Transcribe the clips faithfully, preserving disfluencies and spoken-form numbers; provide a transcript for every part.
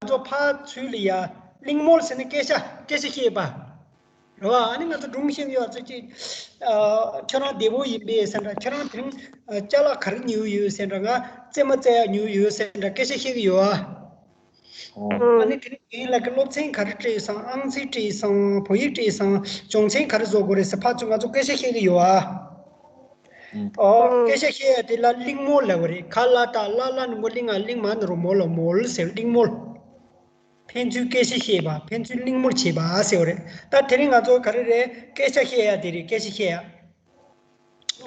ཚོ་ཕར་ཚུར་ལ་ཡ་གླེང་མོལ་ཟེར་ན་སྐད་ཆ་སྐད་ཆ་བཤད་པ། རེད་བ། ཨ་ནི་ང་ཚོ་སྒྲུང་བཤད་ཀྱི་ཡོད་ཚོད་ཅིག་ཨ། ཁྱོད་རང་བདེ་པོ་ཡིན་པས་ཟེར་འདྲ། ཁྱོད་རང་དེ་རིང་ཨ། ཅ་ལག་ག་རེ་ཉོས་ཡོད་ཟེར་འདྲ། ང་རྩེད་མོ་རྩེ་ཡག་ཉོས་ཡོད་ཟེར་འདྲ་སྐད་ཆ་བཤད་ཀྱི་ཡོད་ཨ། ཨ་ནི་དེ་རིང་རྒན་ལགས་ཀྱིས་སློབ་ཚན་ག་རེ་སྤྲད་སོང་། ཨང་རྩིས་སྤྲད་སོང་། བོད་ཡིག་སྤྲད་སོང་། སྦྱོང་ཚན་ག་རེ་བཟོ་དགོས་རེད་ཟེར་ཕར་ཚུར་ང་ཚོ་སྐད་ཆ་བཤད་ཀྱི་ཡོད་ཨ། ཨོ། སྐད་ཆ་བཤད་ཡ་དེ་ལ་གླེང་མོལ་ལབ་པ་རེད། ཁ་ལ་ཏ་ལ་ལ་ནི་མོ། གླེང་ང་གླེང་མ་ནི་རོ་མོ་ལ་མོལ་ཟེར་གླེང་མོལ། ཕན་ཚུན་སྐད་ཆ་བཤད་པ། ཕན་ཚུན་གླེང་མོལ་བྱེད་པ་ཟེར་བ་རེད། ད་དེ་རིང་ང་ཚོ་ག་རེ་རེད། སྐད་ཆ་བཤད་ཡ་དེ་རེད། སྐད་ཆ་བཤད་ཡ།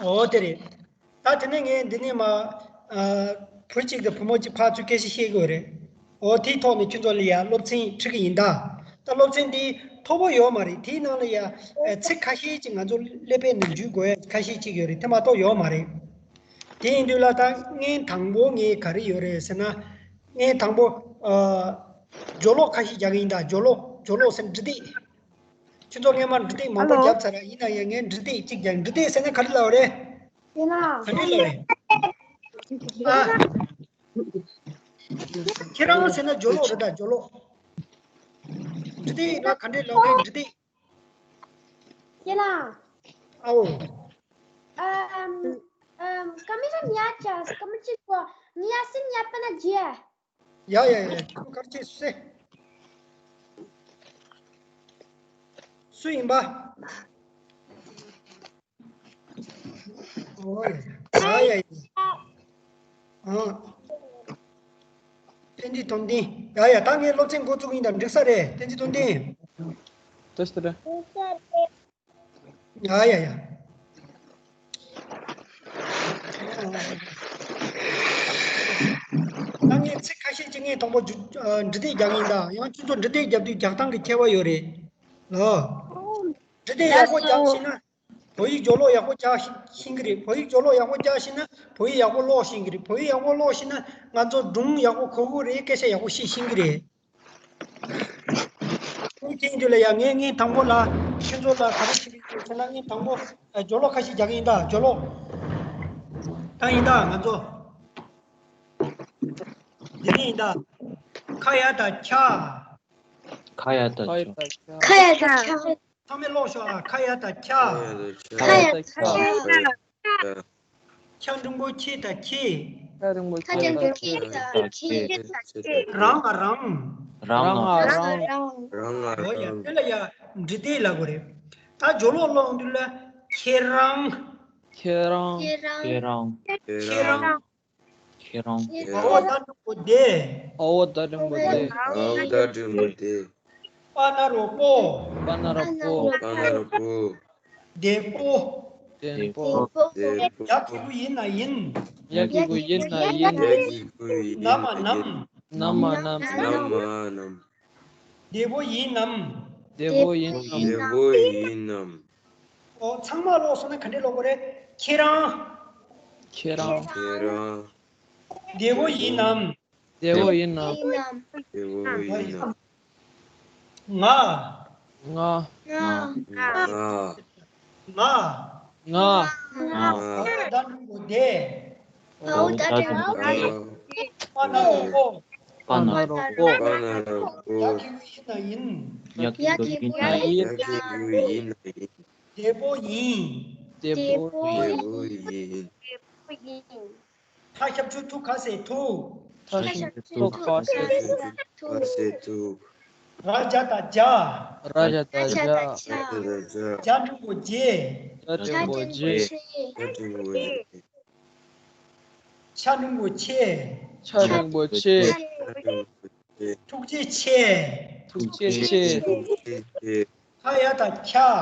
ཨོ་དེ་རེད། ད་དེ་ནས་ངས་འདི་ནས་མ། ཨ། བུ་གཅིག་དང་བུ་མོ་གཅིག་ཕར་ཚུར་སྐད་ཆ་བཤད་དགོས་རེད། ཨོ་དེའི་ཐོག་ནས་ཁྱོད་ཚོ་ལ་ཡ་སློབ་ཚན་ཁྲིད་ཀྱི་ཡིན་ད། ད་སློབ་ཚན་འདི་མཐོ་པོ་ཡོད་མ་རེད། དེའི་ནང་ལ་ཡ། ཨ། ཚིག་ཁ་ཤས་ཅིག་ང་ཚོ་ཀླད་པའི་ནང་འཇུག་དགོས་ཡ་ཁ་ཤས་ཅིག་ཡོད་རེད། དེ་མ་གཏོགས་ཡོད་མ་རེད། དེ་ཡིན་དུས་ལ་ད་ངས་དང་པོ་ངས་ག་རེ་ཡོད་རེད་ཟེར་ན། ངས་དང་པོ། ཨ། སྦྱོར་ཀློག་ཁ་ཤས་རྒྱག་གི་ཡིན་ད། སྦྱོར་ཀློག་སྦྱོར་ཀློག་ཟེར་འབྲི་དེབ། ཁྱེད་ཚོ་སྔོན་མ་འབྲི་དེབ་མང་པོ། ཨ་ལོ། རྒྱབ་ཚར་ར། ཡིན་ན་ཡང་ངས་འབྲི་དེབ་གཅིག་རྒྱག་འབྲི་དེབ་ཟེར་ན་ག་རེ་ལབ་རེད། ཡིན་ན། ག་འདྲ་ལབ་རེད། ཨ། ཁྱེད་རང་ཟེར་ན་སྦྱོར་ཀློག་རེད་ད། སྦྱོར་ཀློག་འབྲི་དེབ་ལ་ག་འདྲ་ལབ་རེད། འབྲི་དེབ། ཡིན་ན། ཨའོ། ཨམ། ཨམ། ཀ་མི་ར་ཉ་ཅ། ཀ་མི་ཅི་ཀོ། ཉ་སི་ཉ་པ་ན་ཇེ། ཡ་ཡ་ཡ། ཁྱོད་ག་རེ་བྱེད་སུ། སུ་ཡིན་པ། ཨོ་ཡ་ཡ་ཡ། ཨ། བསྟན་འཛིན་དོན་ལྡན། ཡ་ཡ། ད་ངས་སློབ་ཚན་འགོ་བཙུགས་ཡིན་ད། འགྲིག་ས་རེད། བསྟན་འཛིན་དོན་ལྡན། ཏོས་ཏོ་རེད། ཡ་ཡ་ཡ། ད་ངས་ཚིག་ཁ་ཤས་ཅིག་ངས་དང་པོ་འཇུ། ཨ། འབྲི་དེབ་རྒྱག་ཡིན་ད། ཡང་ཁྱོད་ཚོ་འབྲི་དེབ་རྒྱབ་དུས་རྒྱག་སྟངས་ཀྱི་ཁྱད་པར་ཡོད་རེད་ལ། འབྲི་དེབ་ཡག་པོ་རྒྱག་ཤེས་ན་བོད་ཡིག་སྦྱོར་ཀློག་ཡག་པོ་རྒྱག་ཤེས་ཀྱི་རེད། བོད་ཡིག་སྦྱོར་ཀློག་ཡག་པོ་རྒྱག་ཤེས་ན་བོད་ཡིག་ཡག་པོ་ཀློག་ཤེས་ཀྱི་རེད། བོད་ཡིག་ཡག་པོ་ཀློག་ཤེས་ན་ང་ཚོ་སྒྲུང་ཡག་པོ་གོ་གི་རེད། སྐད་ཆ་ཡག་པོ་བཤད་ཤེས་ཀྱི་རེད། ཁྱེད་ཚོ་ལ་ཡ་ངས་ངས་དང་པོ་ལ་ཁྱེད་ཚོ་ལ་ག་རེ་བྱེད་ཀྱི་ཡོད་ཟེར་ན། ངས་དང་པོ་སྦྱོར་ཀློག་ཁ་ཤས་རྒྱག་གི་ཡིན་ད། སྦྱོར་ཀློག་ད་ཡིན་ད། ང་ཚོ་འདི་ནས་ཡིན་ད། ཁ་ཡ་ད་ཁྱ། ཁ་ཡ་ད་ཁྱ། ཁ་ཡ་ད་ཁྱ། ཚང་མས་ཀློག་ཤོག་ཨ། ཁ་ཡ་ད་ཁྱ། ཁ་ཡ་ད་ཁྱ། ཁ་ཡ་ད་ཁྱ། ཁྱ་འགྲེང་བུ་ཁྱེ་ད་ཁྱེད། ཁྱ་འགྲེང་བུ་ཁྱེ་ད་ཁྱེད། རང་ང་རང་། རང་ང་རང་། རང་ང་རང་། ཨོ་ཡ། དེ་ལ་ཡ་འབྲི་དེབ་ལབ་དགོས་རེད། ད་སྦྱོར་ཀློག་ཀློག་དུས་ལ་ཁྱེད་རང་། ཁྱེད་རང་། ཁྱེད་རང་། ཁྱེད་རང་། ཁྱེད་རང་། ཁྱེད་རང་། ཨའོ་ད་འགྲེང་བུ་དེ། ཨའོ་ད་འགྲེང་བུ་དེ། ཨའོ་ད་འགྲེང་བུ་དེ། པ་ན་རོ་པོ། པ་ན་རོ་པོ། པ་ན་རོ་པོ། བདེ་པོ། བདེ་པོ། བདེ་པོ། ཡ་གི་གུ་ཡི་ན་ཡིན། ཡ་གི་གུ་ཡི་ན་ཡིན། ཡ་གི་གུ་ཡི་ན་ཡིན། ན་མ་ནམ། ན་མ་ནམ། ན་མ་ནམ། བདེ་པོ་ཡིན་ནམ། བདེ་པོ་ཡིན་ནམ། བདེ་པོ་ཡིན་ནམ། ཨོ། ཚང་མ་ཀློག་སོང་ན་ག་འདྲས་ཀློག་དགོས་རེད། ཁྱེད་རང་། ཁྱེད་རང་། ཁྱེད་རང་། བདེ་པོ་ཡིན་ནམ། བདེ་པོ་ཡིན་ནམ། བདེ་པོ་ཡིན་ནམ། ང་། ང་། ང་། ང་། ང་། ང་། ང་། ཨའོ་ད་འགྲེང་བུ་བདེ། ཨའོ་ད་འགྲེང་བུ་བདེ། པ་ན་རོ་པོ། པ་ན་རོ་པོ། པ་ན་རོ་པོ། ཡ་གི་གུ་ཡི་ན་ཡིན། ཡ་གི་གུ་ཡི་ན་ཡིན། ཡ་གི་གུ་ཡི་ན་ཡིན། བདེ་པོ་ཡིན། བདེ་པོ་ཡིན། བདེ་པོ་ཡིན། ཐ་ཞབས་ཀྱུ་ཐུ་ཁ་སེ་ཐུག་ཐ་ཞབས་ཀྱུ་ཐུ་ཁ་སེ་ཐུག་ཁ་སེ་ཐུག་ར་ཇ་ད་རྗ། ར་ཇ་ད་རྗ། ར་ཇ་ད་རྗ། ཇ་འགྲེང་བུ་རྗེ། ཇ་འགྲེང་བུ་རྗེ། ཇ་འགྲེང་བུ་རྗེ། ཆ་འགྲེང་བུ་ཆེ། ཆ་འགྲེང་བུ་ཆེ། ཆ་འགྲེང་བུ་ཆེ། ཐུགས་རྗེ་ཆེ། ཐུགས་རྗེ་ཆེ། ཐུགས་རྗེ་ཆེ། ཁ་ཡ་ད་ཁྱ།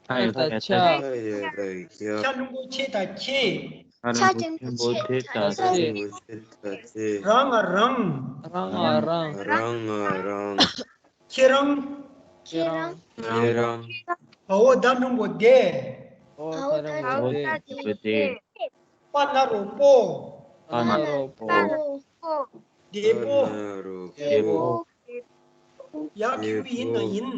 ཁ་ཡ་ད་ཁྱ། ཁ་ཡ་ད་ཁྱ། ཆ་འགྲེང་བུ་ཆེ་ད་ཁྱེད། ཆ་འགྲེང་བུ་ཆེ་ད་ཁྱེད། ཆ་འགྲེང་བུ་ཆེ་ད་ཁྱེད། ར་ང་རང་། ར་ང་རང་། ར་ང་རང་། ཁྱེད་རང་། ཁྱེད་རང་། ཁྱེད་རང་། ཨའོ་ད་འགྲེང་བུ་བདེ། ཨའོ་ད་འགྲེང་བུ་བདེ། པ་ན་རོ་པོ། པ་ན་རོ་པོ། བདེ་པོ། བདེ་པོ། ཡ་གི་གུ་ཡི་ན་ཡིན།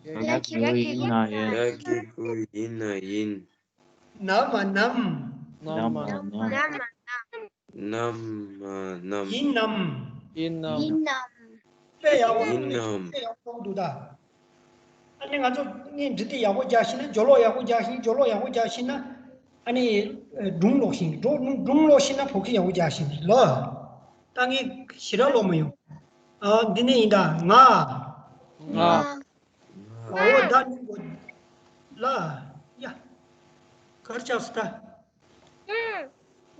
ཡ་གི་གུ་ཡི་ན་ཡིན། ཡ་གི་གུ་ཡི་ན་ཡིན། ན་མ་ནམ། ན་མ་ནམ། ན་མ་ནམ། ཡིན་ནམ། ཡིན་ནམ། ཡིན་ནམ། དཔེ་ཡག་པོ་ཡིན་ནམ། དཔེ་ཡག་པོ་འདུག་ད། ཨ་ནི་ང་ཚོ་ནི་འབྲི་དེབ་ཡག་པོ་རྒྱག་ཤེས་ན། སྦྱོར་ཀློག་ཡག་པོ་རྒྱག་ཤེས། སྦྱོར་ཀློག་ཡག་པོ་རྒྱག་ཤེས་ན། ཨ་ནི་སྒྲུང་ཀློག་ཤེས། སྒྲུང་སྒྲུང་ཀློག་ཤེས་ན་བོད་སྐད་ཡག་པོ་རྒྱག་ཤེས་ལ། ད་ངས་ཞེ་དྲག་ཀློག་མི་ཡོང་། ཨ། འདི་ནས་ཡིན་ད། ང་། ང་། འོ་ད་ནི་གོ་ལ། ཡ། གར་ཆགས་སོང་ད།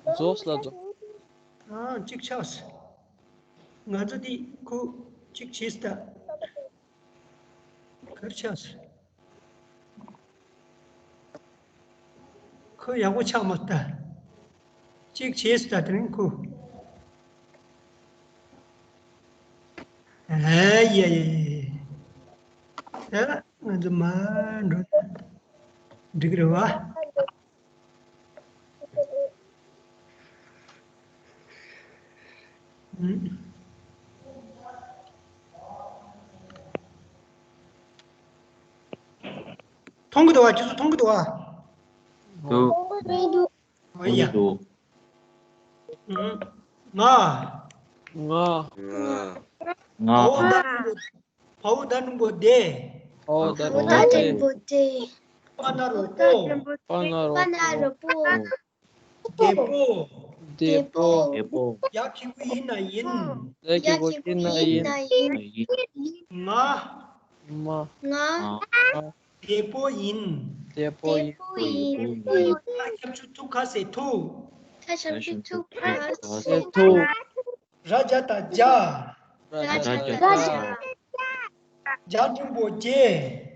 རྫོགས་ལ་རྫོགས། ཨ། གཅིག་ཆགས་སོང་། ང་ཚོ་འདི་ཁུ་གཅིག་བྱས་ད། གར་ཆགས་སོང་། ཁོ་ཡག་པོ་ཆགས་མ་ལྟ། གཅིག་བྱས་ད། དེ་རིང་ཁོ། ཨེ་ཡེ་ཡེ་ཡེ། ད་ང་ཚོ་མར་འགྲོ་ད། འགྲིག་རེད་བ། མཐོང་གི་འདུག་བ། ཁྱོད་ཚོ་མཐོང་གི་འདུག་བ། འདུག་འོ་ཡ། འདུག་ང་། ང་། ང་། ང་། འོ་ད། བའོ་ད་འགྲེང་བུ་བདེ། འོ་ད་འགྲེང་བུ་བདེ། པ་ན་རོ་པོ། པ་ན་རོ་པོ། བདེ་པོ། བདེ་པོ། བདེ་པོ། ཡ་གི་གུ་ཡི་ན་ཡིན། ཡ་གི་གུ་ཡི་ན་ཡིན། ང་། མ། ང་། བདེ་པོ་ཡིན། བདེ་པོ་ཡིན། ཁ་ཁྱབ་ཆུ་ཐུག་ཁ་སེ་ཐུག་ཁ་ཁྱབ་ཆུ་ཐུག་ཁ་སེ་ཐུག་ར་ཇ་ད་རྒྱ། ར་ཇ་ད་རྒྱ། ཇ་འགྲེང་བུ་རྗེ།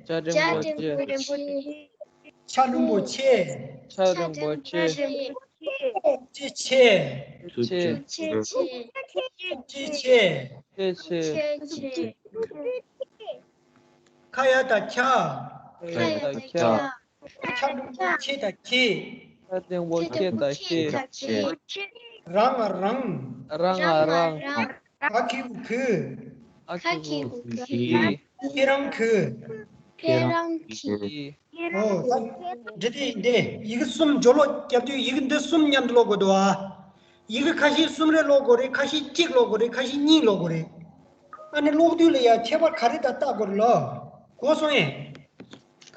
ཇ་འགྲེང་བུ་རྗེ། ཆ་འགྲེང་བུ་ཆེ། ཆ་འགྲེང་བུ་ཆེ། ཐུགས་རྗེ་ཆེ། ཐུགས་རྗེ་ཆེ། ཐུགས་རྗེ་ཆེ། ཆེ་ཆེ། ཁ་ཡ་ད་ཁྱ། ཁ་ཡ་ད་ཁྱ། ཁྱ་འགྲེང་བུ་ཁྱེ་ད་ཁྱེ། ཁྱ་འགྲེང་བུ་ཁྱེ་ད་ཁྱེ། ར་ང་རང་། ར་ང་རང་། ག་གི་གུ་གུ། ག་གི་གུ་གུ། ཁྱེད་རང་གི། ཁྱེད་རང་གི། འོ་ད། འདི་དེ་འདི་ཡི་གེ་གསུམ་སྦྱོར་ཀློག་རྒྱབ་དུས་ཡི་གེ་འདི་གསུམ་མཉམ་དུ་ཀློག་དགོས་འདུག་ཨ། ཡི་གེ་ཁ་ཤས་གསུམ་རེ་ཀློག་དགོས་རེད། ཁ་ཤས་གཅིག་ཀློག་དགོས་རེད། ཁ་ཤས་གཉིས་ཀློག་དགོས་རེད། ཨ་ནི་ཀློག་དུས་ལ་ཡ་ཁྱད་པར་ག་རེ་ད་བལྟ་དགོས་རེད་ལོ། གོ་སོང་ངས།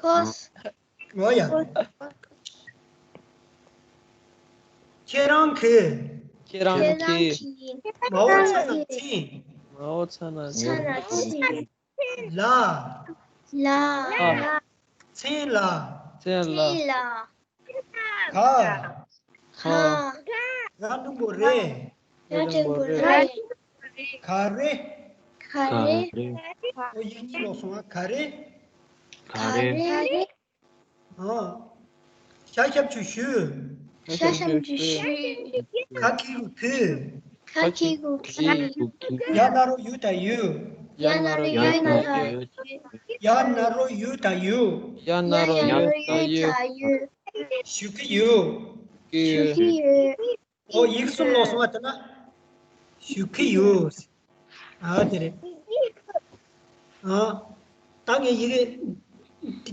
གོ་སོང་། འོ་ཡ། ཁྱེད་རང་གི། ཁྱེད་རང་གི། མའོ་ཚ་ན་ཚིང་། མའོ་ཚ་ན་ཚིང་། ལ། ལ། ཚེ་ལ། ཚེ་ལ། ག། ག། ར་འགྲེང་བུ་རེ། ར་འགྲེང་བུ་རེ། ག་རེ། ག་རེ། ཨོ་ཡིག་གཉིས་ལོག་སོང་ང་། ག་རེ། ག་རེ། ཨ། ཤ་ཞབས་ཀྱུ་ཞུ། ཤ་ཞབས་ཀྱུ་ཞུ། ག་གི་གུ་གུ། ག་གི་གུ་གུ། ཡ་ན་རོ་ཡུ་ད་ཡུ། ཡ་ན་རོ་ཡུ་ད་ཡུ། ཡ་ན་རོ་ཡུ་ད་ཡུ། ཡ་ན་རོ་ཡུ་ད་ཡུ། ཞུ་གི་ཡོད། ཞུ་གི་ཡོད། ཨོ་ཡིག་གསུམ་ལོག་སོང་བ་དེ་ན། ཞུ་གི་ཡོད། ཨ་དེ་རེད། ཨ། ད་ངས་ཡི་གེ་འདི་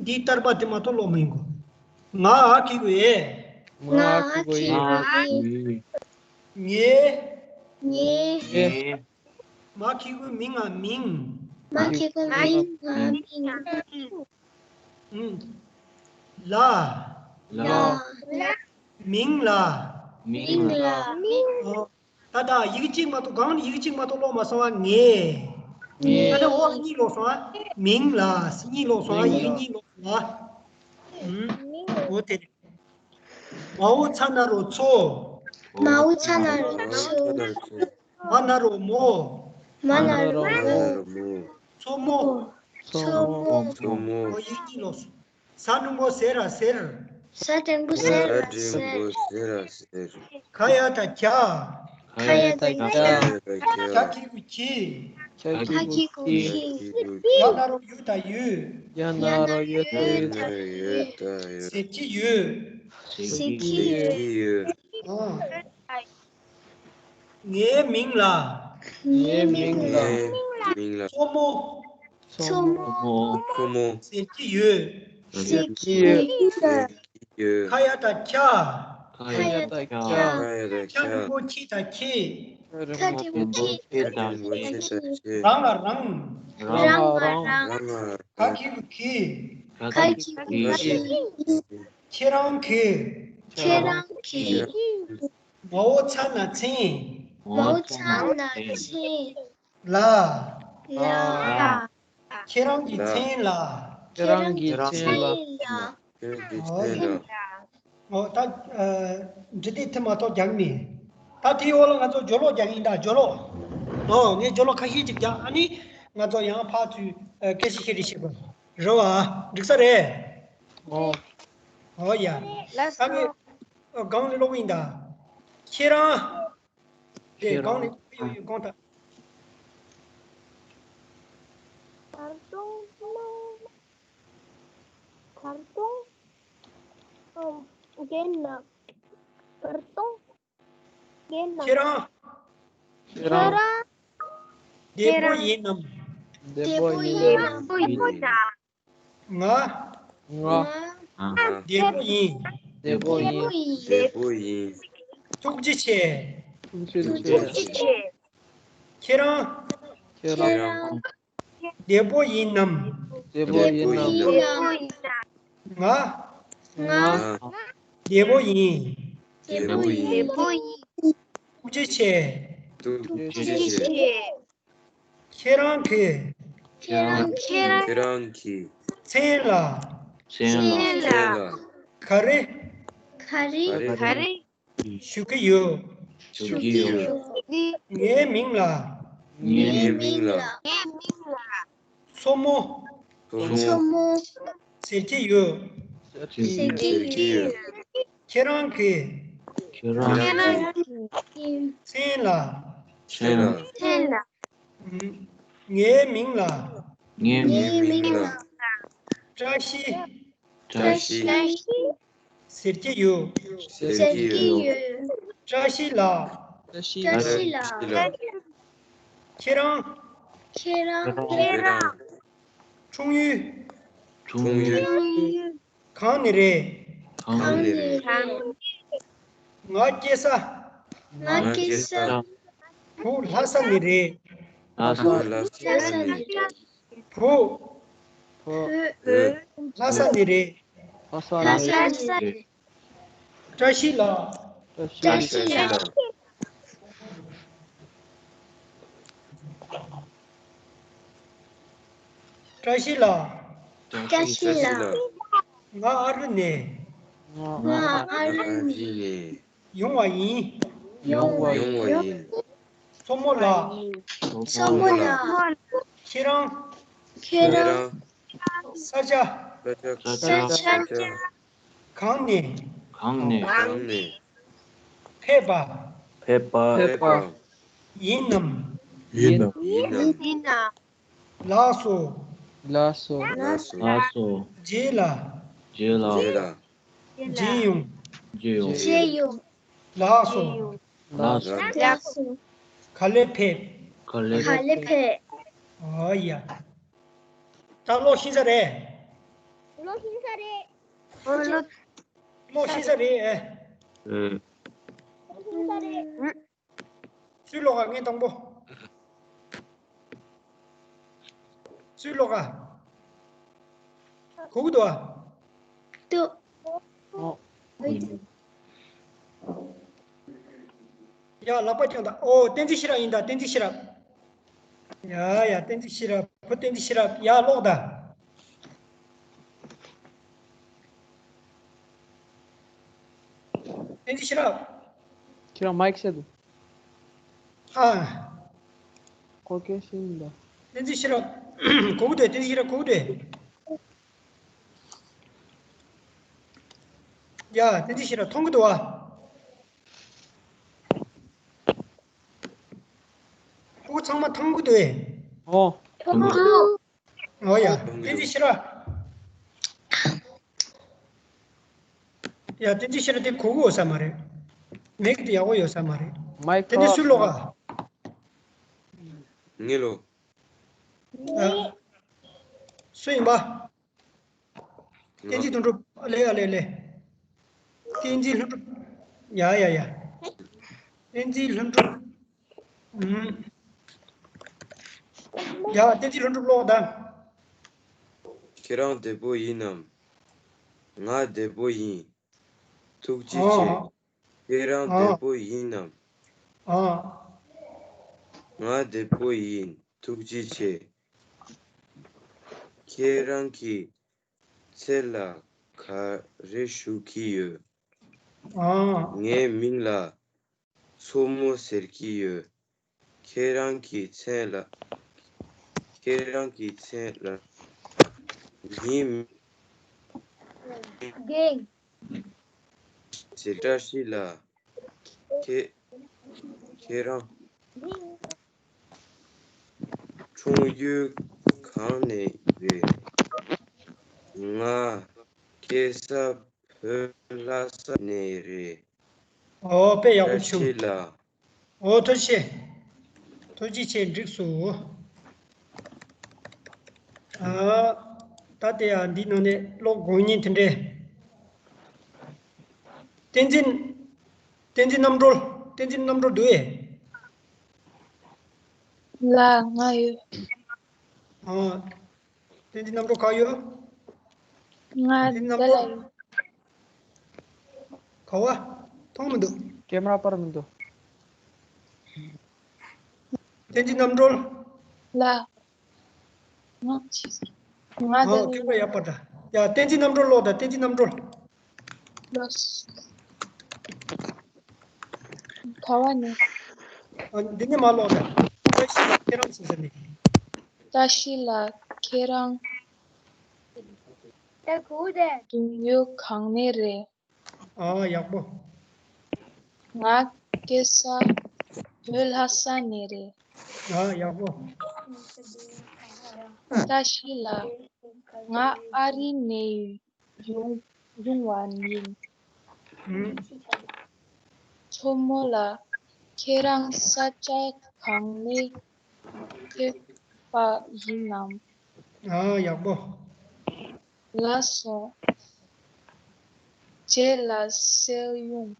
འདིའི་བསྟར་པ་དེ་མ་གཏོགས་ཀློག་མི་ཡོང་གོ། ང་ཨ་གི་གུ་ཨེ། ང་ཨ་གི་གུ་ཨེ། ངའི། ངའི། ངའི། མ་གི་གུ་མི་ང་མིང་། མ་གི་གུ་མི་ང་མིང་། ཨུ། ལ། ལ། མིང་ལ། མིང་ལ། ཨོ། ད་ལྟ་ཡི་གེ་གཅིག་མ་གཏོགས། གང་ཡི་གེ་གཅིག་མ་གཏོགས་ཀློག་མ་སོང་བ། ངས། ངས། ད་ལྟ་འོ་གཉིས་ལོག་སོང་བ། མིང་ལ་གཉིས་ལོག་སོང་བ། ཡི་གེ་གཉིས་ལོག་སོང་བ། ཨུམ། འོ་དེ་རེད། མའོ་ཚ་ན་རོ་མཚོ། མའོ་ཚ་ན་རོ་མཚོ། མ་ན་རོ་མོ། མ་ན་རོ་མོ། མཚོ་མོ། མཚོ་མོ། མཚོ་མོ། འོ་ཡིག་གཉིས་ལོག་སོང་། ས་འགྲེང་བུ་ཟེ་ར་ཟེར། ས་འགྲེང་བུ་ཟེ་ར་ཟེར། ས་འགྲེང་བུ་ཟེ་ར་ཟེར། ཁ་ཡ་ད་ཁྱ། ཁ་ཡ་ད་ཁྱ། ཁ་ཡ་ད་ཁྱ། ཁྱ་གི་གུ་ཁྱི། ཁྱ་གི་གུ་ཁྱི། ཡ་ན་རོ་ཡུ་ད་ཡུ། ཡ་ན་རོ་ཡུ་ད་ཡུ། ཡ་ན་རོ་ཡུ་ད་ཡུ། ཟེར་གྱི་ཡོད། ཟེར་གྱི་ཡོད། ཨོ། ངའི་མིང་ལ། ངའི་མིང་ལ། ངའི་མིང་ལ། མཚོ་མོ། མཚོ་མོ། མཚོ་མོ། ཟེར་གྱི་ཡོད། ཟེར་གྱི་ཡོད། ཁ་ཡ་ད་ཁྱ། ཁ་ཡ་ད་ཁྱ། ཁྱ་འགྲེང་བུ་ཁྱི་ད་ཁྱེད། ཁ་ཁ་ཆེན་པོ་ཆེ། ཆེ་དང་ཆེ། རང་ལ་རང་། རང་ལ་རང་། རང་ལ་རང་། ག་གི་གུ་གི། ག་གི་གུ་གི། ཁྱེད་རང་གི། ཁྱེད་རང་གི། མ་འོ་ཚ་ན་མཚན། མ་འོ་ཚ་ན་མཚན། ལ། ལ། ཁྱེད་རང་གི་མཚན་ལ། ཁྱེད་རང་གི་མཚན་ལ། ཁྱེད་རང་གི་མཚན་ལ། ཨོ་ད། ཨ། འབྲི་དེབ་དེ་མ་གཏོགས་རྒྱག་མེད། ད་དེའི་འོག་ལ་ང་ཚོ་སྦྱོར་ཀློག་རྒྱག་ཡིན་ད། སྦྱོར་ཀློག་ཨོ་ངས་སྦྱོར་ཀློག་ཁ་ཤས་ཅིག་རྒྱག་ཨ་ནི་ང་ཚོ་ཡང་ཕར་ཚུར་ཨ་སྐད་ཆ་བཤད་རེས་བྱེད་དགོས་རེད་བ། འགྲིག་ས་རེད། ཨོ། ཨོ་ཡ། ལགས་སོ། ད་ངས་ཨ་སྒང་ལ་ཀློག་གི་ཡིན་ད། ཁྱེད་རང་། དེ་ཁྱེད་རང་། སྒང་ལ་ཡོད་ཡོད་དགོངས་དག་ཁར་ཏོང་། ཁར་ཏོང་། ཨམ། རྒན་ན། ཁར་ཏོང་། རྒན་ན། ཁྱེད་རང་། ཁྱེད་རང་། བདེ་པོ་ཡིན་ནམ། བདེ་པོ་ཡིན་ནམ། བདེ་པོ་ཡིན་ནམ། ང་། ང་། བདེ་པོ་ཡིན། བདེ་པོ་ཡིན། བདེ་པོ་ཡིན། ཐུགས་རྗེ་ཆེ། ཐུགས་རྗེ་ཆེ། ཁྱེད་རང་། ཁྱེད་རང་། བདེ་པོ་ཡིན་ནམ། བདེ་པོ་ཡིན་ནམ། ང་། ང་། བདེ་པོ་ཡིན། བདེ་པོ་ཡིན། ཐུགས་རྗེ་ཆེ། ཐུགས་རྗེ་ཆེ། ཁྱེད་རང་གི། ཁྱེད་རང་གི། ཁྱེད་རང་གི། མཚན་ལ། མཚན་ལ། ག་རེ། ག་རེ། ག་རེ། ཞུ་གི་ཡོད། ཞུ་གི་ཡོད། ངའི་མིང་ལ། ངའི་མིང་ལ། ངའི་མིང་ལ། མཚོ་མོ། མཚོ་མོ། ཟེར་གྱི་ཡོད། ཟེར་གྱི་ཡོད། ཁྱེད་རང་གི། ཁྱེད་རང་གི། མཚན་ལ། མཚན་ལ། མཚན་ལ། ངའི་མིང་ལ། ངའི་མིང་ལ། བཀྲ་ཤིས། བཀྲ་ཤིས། ཟེར་གྱི་ཡོད། ཟེར་གྱི་ཡོད། བཀྲ་ཤིས་ལགས། བཀྲ་ཤིས་ལགས། ཁྱེད་རང་། ཁྱེད་རང་། འཁྲུངས་ཡུལ། འཁྲུངས་ཡུལ། གང་ནས་རེད། གང་ནས་རེད། ང་སྐྱེས་ས། ང་སྐྱེས་ས། བོད་ལྷ་ས་ནས་རེད། ལྷ་ས། ལྷ་ས་ནས་རེད། བོད། བོད། ལྷ་ས་ནས་རེད། ལྷ་ས་ནས་རེད། བཀྲ་ཤིས་ལགས། བཀྲ་ཤིས་ལགས། བཀྲ་ཤིས་ལགས། བཀྲ་ཤིས་ལགས། ང་ཨ་རི་ནས། ང་ཨ་རི་ནས། ཡོང་བ་ཡིན། ཡོང་བ་ཡིན། མཚོ་མོ་ལགས། མཚོ་མོ་ལགས། ཁྱེད་རང་། ཁྱེད་རང་། ས་ཆ། ས་ཆ། གང་ནས། གང་ནས། ཕེབས་པ། ཕེབས་པ། ཡིན་ནམ། ཡིན་ནམ། ལགས་སོ། ལགས་སོ། ལགས་སོ། རྗེས་ལ། རྗེས་ལ། རྗེས་ཡོང་། རྗེས་ཡོང་། ལགས་སོ། ལགས་སོ། ག་ལེར་ཕེབས། ག་ལེར་ཕེབས། ཨོ་ཡ། ད་ཀློག་ཤེས་ས་རེད། ཀློག་ཤེས་ས་རེད། ཨོ་ཀློག་ཀློག་ཤེས་ས་རེད། ཨེ། ཀློག་ཤེས་ས་རེད། སུས་ཀློག་ག་ངས་དང་པོ། སུས་ཀློག་ག་གོ་གི་འདུག་ཨ། འདུག་ཨོ། ཡ་ལག་པ་བརྐྱངས་དང་། ཨོ་བསྟན་འཛིན་ཤེས་རབ་ཡིན་ད། བསྟན་འཛིན་ཤེས་རབ། ཡ་ཡ་བསྟན་འཛིན་ཤེས་རབ། བུ་བསྟན་འཛིན་ཤེས་རབ། ཡ་ཀློག་དང་། བསྟན་འཛིན་ཤེས་རབ། ཁྱེད་རང་མའིག་བཤད་དང་། ཨ། ཁོ་སྐད་ཤེས་ཡིན་ད། བསྟན་འཛིན་ཤེས་རབ། གོ་གི་འདུག་བསྟན་འཛིན་ཤེས་རབ་གོ་གི་འདུག་ཡ་བསྟན་འཛིན་ཤེས་རབ་མཐོང་གི་འདུག་ཨ། ཁོ་ཚང་མ་མཐོང་གི་འདུག་ཨོ། མཐོང་གི་འདུག་ཨོ་ཡ། བསྟན་འཛིན་ཤེས་རབ། ཡ་བསྟན་འཛིན་ཤེས་རབ་དེ་གོ་གི་ཡོད་ས་མ་རེད། མིག་དེ་ཡག་པོ་ཡོད་ས་མ་རེད། མའིག་དེ་ནས་སུས་ཀློག་ག་ངས་ཀློག་ཨ། སུ་ཡིན་པ། བསྟན་འཛིན་དོན་གྲུབ། ཨ་ལེ་ཨ་ལེ་ཨ་ལེ། བསྟན་འཛིན་ལྷུན་གྲུབ། ཡ་ཡ་ཡ། བསྟན་འཛིན་ལྷུན་གྲུབ། ཨུམ། ཡ། བསྟན་འཛིན་ལྷུན་གྲུབ་ཀློག་དང་། ཁྱེད་རང་བདེ་པོ་ཡིན་ནམ། ང་བདེ་པོ་ཡིན། ཐུགས་རྗེ་ཆེ། ཨ། ཁྱེད་རང་ཨ། བདེ་པོ་ཡིན་ནམ། ཨ། ང་བདེ་པོ་ཡིན། ཐུགས་རྗེ་ཆེ། ཁྱེད་རང་གི་མཚན་ལ་ག་རེ་ཞུ་གི་ཡོད། ཨ། ངའི་མིང་ལ་མཚོ་མོ་ཟེར་གྱི་ཡོད། ཁྱེད་རང་གི་མཚན་ལ། ཁྱེད་རང་གི་མཚན་ལ། ངའི་མིང་། རྒན། ཟེར། བཀྲ་ཤིས་ལགས། ཁྱེད། ཁྱེད་རང་། འཁྲུངས་ཡུལ་གང་ནས་རེད། ང་སྐྱེས་ས་བོད་ལྷ་ས་ནས་རེད། ཨོ། དཔེ་ཡག་པོ་བྱུང་། བཀྲ་ཤིས་ལགས། ཨོ། ཐུགས་རྗེ་ཆེ། ཐུགས་རྗེ་ཆེ། འགྲིག་སོང་། ཨ། ད་དེ་ཡང་འདི་ནང་ནས་ཀློག་དགོས་མཁན་དེ་འདྲས། བསྟན་འཛིན། བསྟན་འཛིན་རྣམ་གྲོལ། བསྟན་འཛིན་རྣམ་གྲོལ་འདུག་ཨེ། ལགས། ང་ཡོད། ཨ། བསྟན་འཛིན་རྣམ་གྲོལ་ག་ཡོད། ང་བསྟན་འཛིན་རྣམ་འདི་ལ་གྲོལ། ཡོད། ག་བ། མཐོང་མི་འདུག་ཀེམ་ར་པར་མི་འདུག་བསྟན་འཛིན་རྣམ་གྲོལ། ལགས། ང་ང་ཨ། འདི་ལ་ཀེམ་ར་ཡོད། ཡག་པ་འདྲ། ཡ། བསྟན་འཛིན་རྣམ་གྲོལ་ཀློག་དང་། བསྟན་འཛིན་རྣམ་གྲོལ། ལགས། ག་བ་ནས། ཨ། འདི་ནས་མར་ཀློག་དང་། བཀྲ་ཤིས་ལགས། ཁྱེད་རང་ཟེར་ཟེར་ནས། བཀྲ་ཤིས་ལགས། ཁྱེད་རང་། ད་གོ་དེ། འཁྲུངས་ཡུལ་གང་ནས་རེད། ཨ། ཡག་པོ། ང་སྐྱེས་ས་བོད་ལྷ་ས་ནས་རེད། ཨ། ཡག་པོ། བཀྲ་ཤིས་ལགས། ང་ཨ་རི་ནས་ཡོང་ཡོང་བ་ཡིན། ཨུམ། མཚོ་མོ་ལགས། ཁྱེད་རང་ས་ཆ་གང་ནས་ཕེབས་པ་ཡིན་ནམ། ཨ། ཡག་པོ། ལགས་སོ། རྗེས་ལ་གསན་ཡོང་།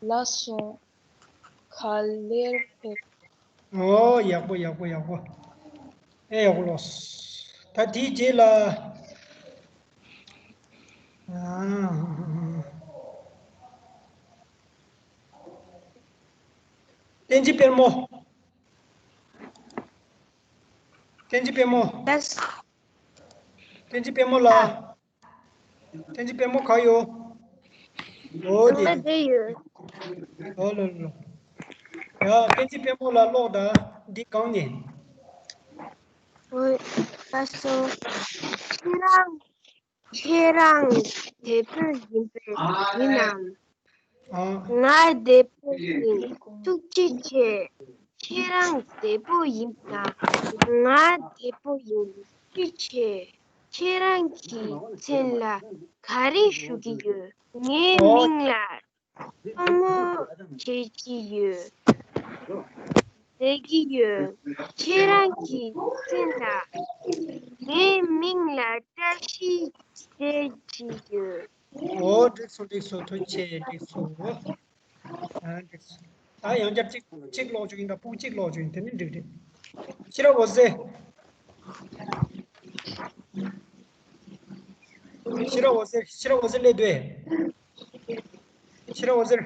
ལགས་སོ། ག་ལེར་ཕེབས། ཨོ། ཡག་པོ། ཡག་པོ། ཡག་པོ། ཨེ། ཡག་པོ་ལོས། ད་དེའི་རྗེས་ལ། ཨ། བསྟན་འཛིན་དཔལ་མོ། བསྟན་འཛིན་དཔལ་མོ། ལགས། བསྟན་འཛིན་དཔལ་མོ་ལགས། བསྟན་འཛིན་དཔལ་མོ་ག་ཡོད། ཨོ། དེ། ང་འདི་ཡོད། ཨོ། ལོ་ལོ། ཡ། བསྟན་འཛིན་དཔལ་མོ་ལགས་ཀློག་དང་། འདི་གང་ནས། ཨོ། ལགས་སོ། ཁྱེད་རང་། ཁྱེད་རང་བདེ་པོ་ཡིན་པས་ཡིན་ནམ། ཨ། ང་བདེ་པོ་ཡིན། ཐུགས་རྗེ་ཆེ། ཁྱེད་རང་བདེ་པོ་ཡིན་དང་། ང་བདེ་པོ་ཡིན། ཐུགས་རྗེ་ཆེ། ཁྱེད་རང་གི་མཚན་ལ་ག་རེ་ཞུ་གི་ཡོད། ངའི་ཨོ། མིང་ལ་མཚོ་མོ་ཟེར་གྱི་ཡོད། ཟེར་གྱི་ཡོད། ཁྱེད་རང་གི་མཚན་ལ། ངའི་མིང་ལ་བཀྲ་ཤིས་ཟེར་གྱི་ཡོད། ཨོ། འགྲིག་སོང་། འགྲིག་སོང་། ཐུགས་རྗེ་ཆེ། འགྲིག་སོང་། ཨ། འགྲིག་སོང་། ད་ཡང་བསྐྱར་གཅིག་གཅིག་ཀློག་བཅུག་ཡིན། ད་སྤུན་གཅིག་ཀློག་བཅུག་ཡིན། དེ་ནི་འགྲིག་རེད། ཤེས་རབ་འོད་ཟེར། ཤེས་རབ་འོད་ཟེར། ཤེས་རབ་འོད་ཟེར་སླེབས་འདུག་ཨེ། ཤེས་རབ་འོད་ཟེར།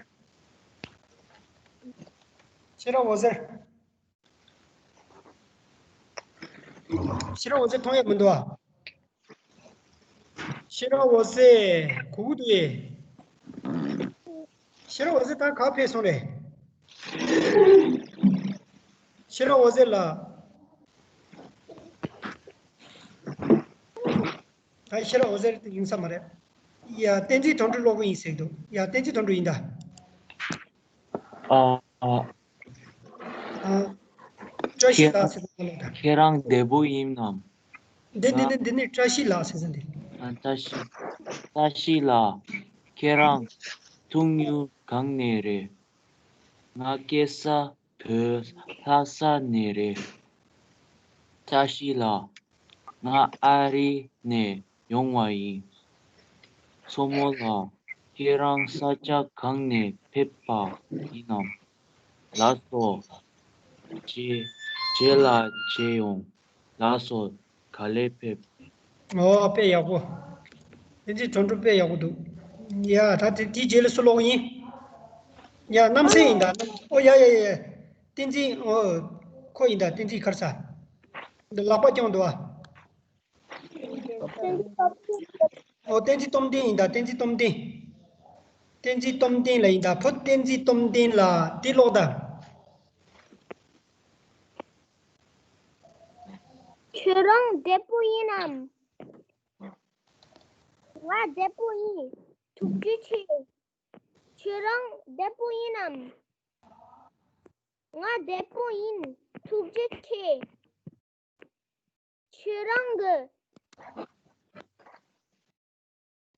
ཤེས་རབ་འོད་ཟེར། ཤེས་རབ་འོད་ཟེར་མཐོང་ཡ་མི་འདུག་ཨ། ཤེས་རབ་འོད་ཟེར་གོ་གི་འདུག་ཨེ། ཤེས་རབ་འོད་ཟེར་ད་ག་ཕེབས་སོང་རེད། ཤེས་རབ་འོད་ཟེར་ལགས། ད་ཤེས་རབ་འོད་ཟེར་ཡིན་ས་མ་རེད། ཡ། བསྟན་འཛིན་དོན་གྲུབ་ཀློག་གི་ཡིན་ཟེར་འདུག་ཡ། བསྟན་འཛིན་དོན་གྲུབ་ཡིན་ད། ཨ། ཨ། ཨ། བཀྲ་ཤིས་ལགས་ཟེར་ན་ལོ་ད། ཁྱེད་རང་བདེ་པོ་ཡིན་ནམ། འདི་འདི་ང་འདི་འདི་ནི་བཀྲ་ཤིས་ལགས་ཟེར་ཟིན་འདི། ཨ། བཀྲ་ཤིས། བཀྲ་ཤིས་ལགས། ཁྱེད་རང་འཁྲུངས་ཡུལ་གང་ནས་རེད། ང་སྐྱེས་ས་བོད་ལྷ་ས་ནས་རེད། བཀྲ་ཤིས་ལགས། ང་ཨ་རི་ནས་ཡོང་བ་ཡིན། མཚོ་མོ་ལགས། ཁྱེད་རང་ས་ཆ་གང་ནས་ཕེབས་པ་ཡིན་ནམ། ལགས་སོ། རྗེས་རྗེས་ལ་མཇལ་ཡོང་། ལགས་སོ། ག་ལེར་ཕེབས། ཨོ་དཔེ་ཡག་པོ། བསྟན་འཛིན་དོན་གྲུབ་དཔེ་ཡག་པོ་འདུག་ཡ་ད་དེ་དེའི་རྗེས་ལ་སུ་ཀློག་ཡིན། ཡ་རྣམ་སྲས་ཡིན་ད་རྣམ་ཨོ་ཡ་ཡ་ཡ་ཡ། བསྟན་འཛིན་ཨོ། ཁོ་ཡིན་ད་བསྟན་འཛིན་ག་རེ་ཟ། འདི་ལག་པ་བརྐྱངས་འདུག་ཨ། ཨོ་བསྟན་འཛིན་སྟོབས་ལྡན་ཡིན་ད་བསྟན་འཛིན་སྟོབས་ལྡན། བསྟན་འཛིན་སྟོབས་ལྡན་ལ་ཡིན་ད་བུ་བསྟན་འཛིན་སྟོབས་ལྡན་ལ་འདི་ཀློག་ད། ཁྱོད་རང་བདེ་པོ་ཡིན་ནམ། ང་བདེ་པོ་ཡིན། ཐུགས་རྗེ་ཆེ། ཁྱོད་རང་བདེ་པོ་ཡིན་ནམ། ང་བདེ་པོ་ཡིན། ཐུགས་རྗེ་ཆེ། ཁྱོད་རང་གི་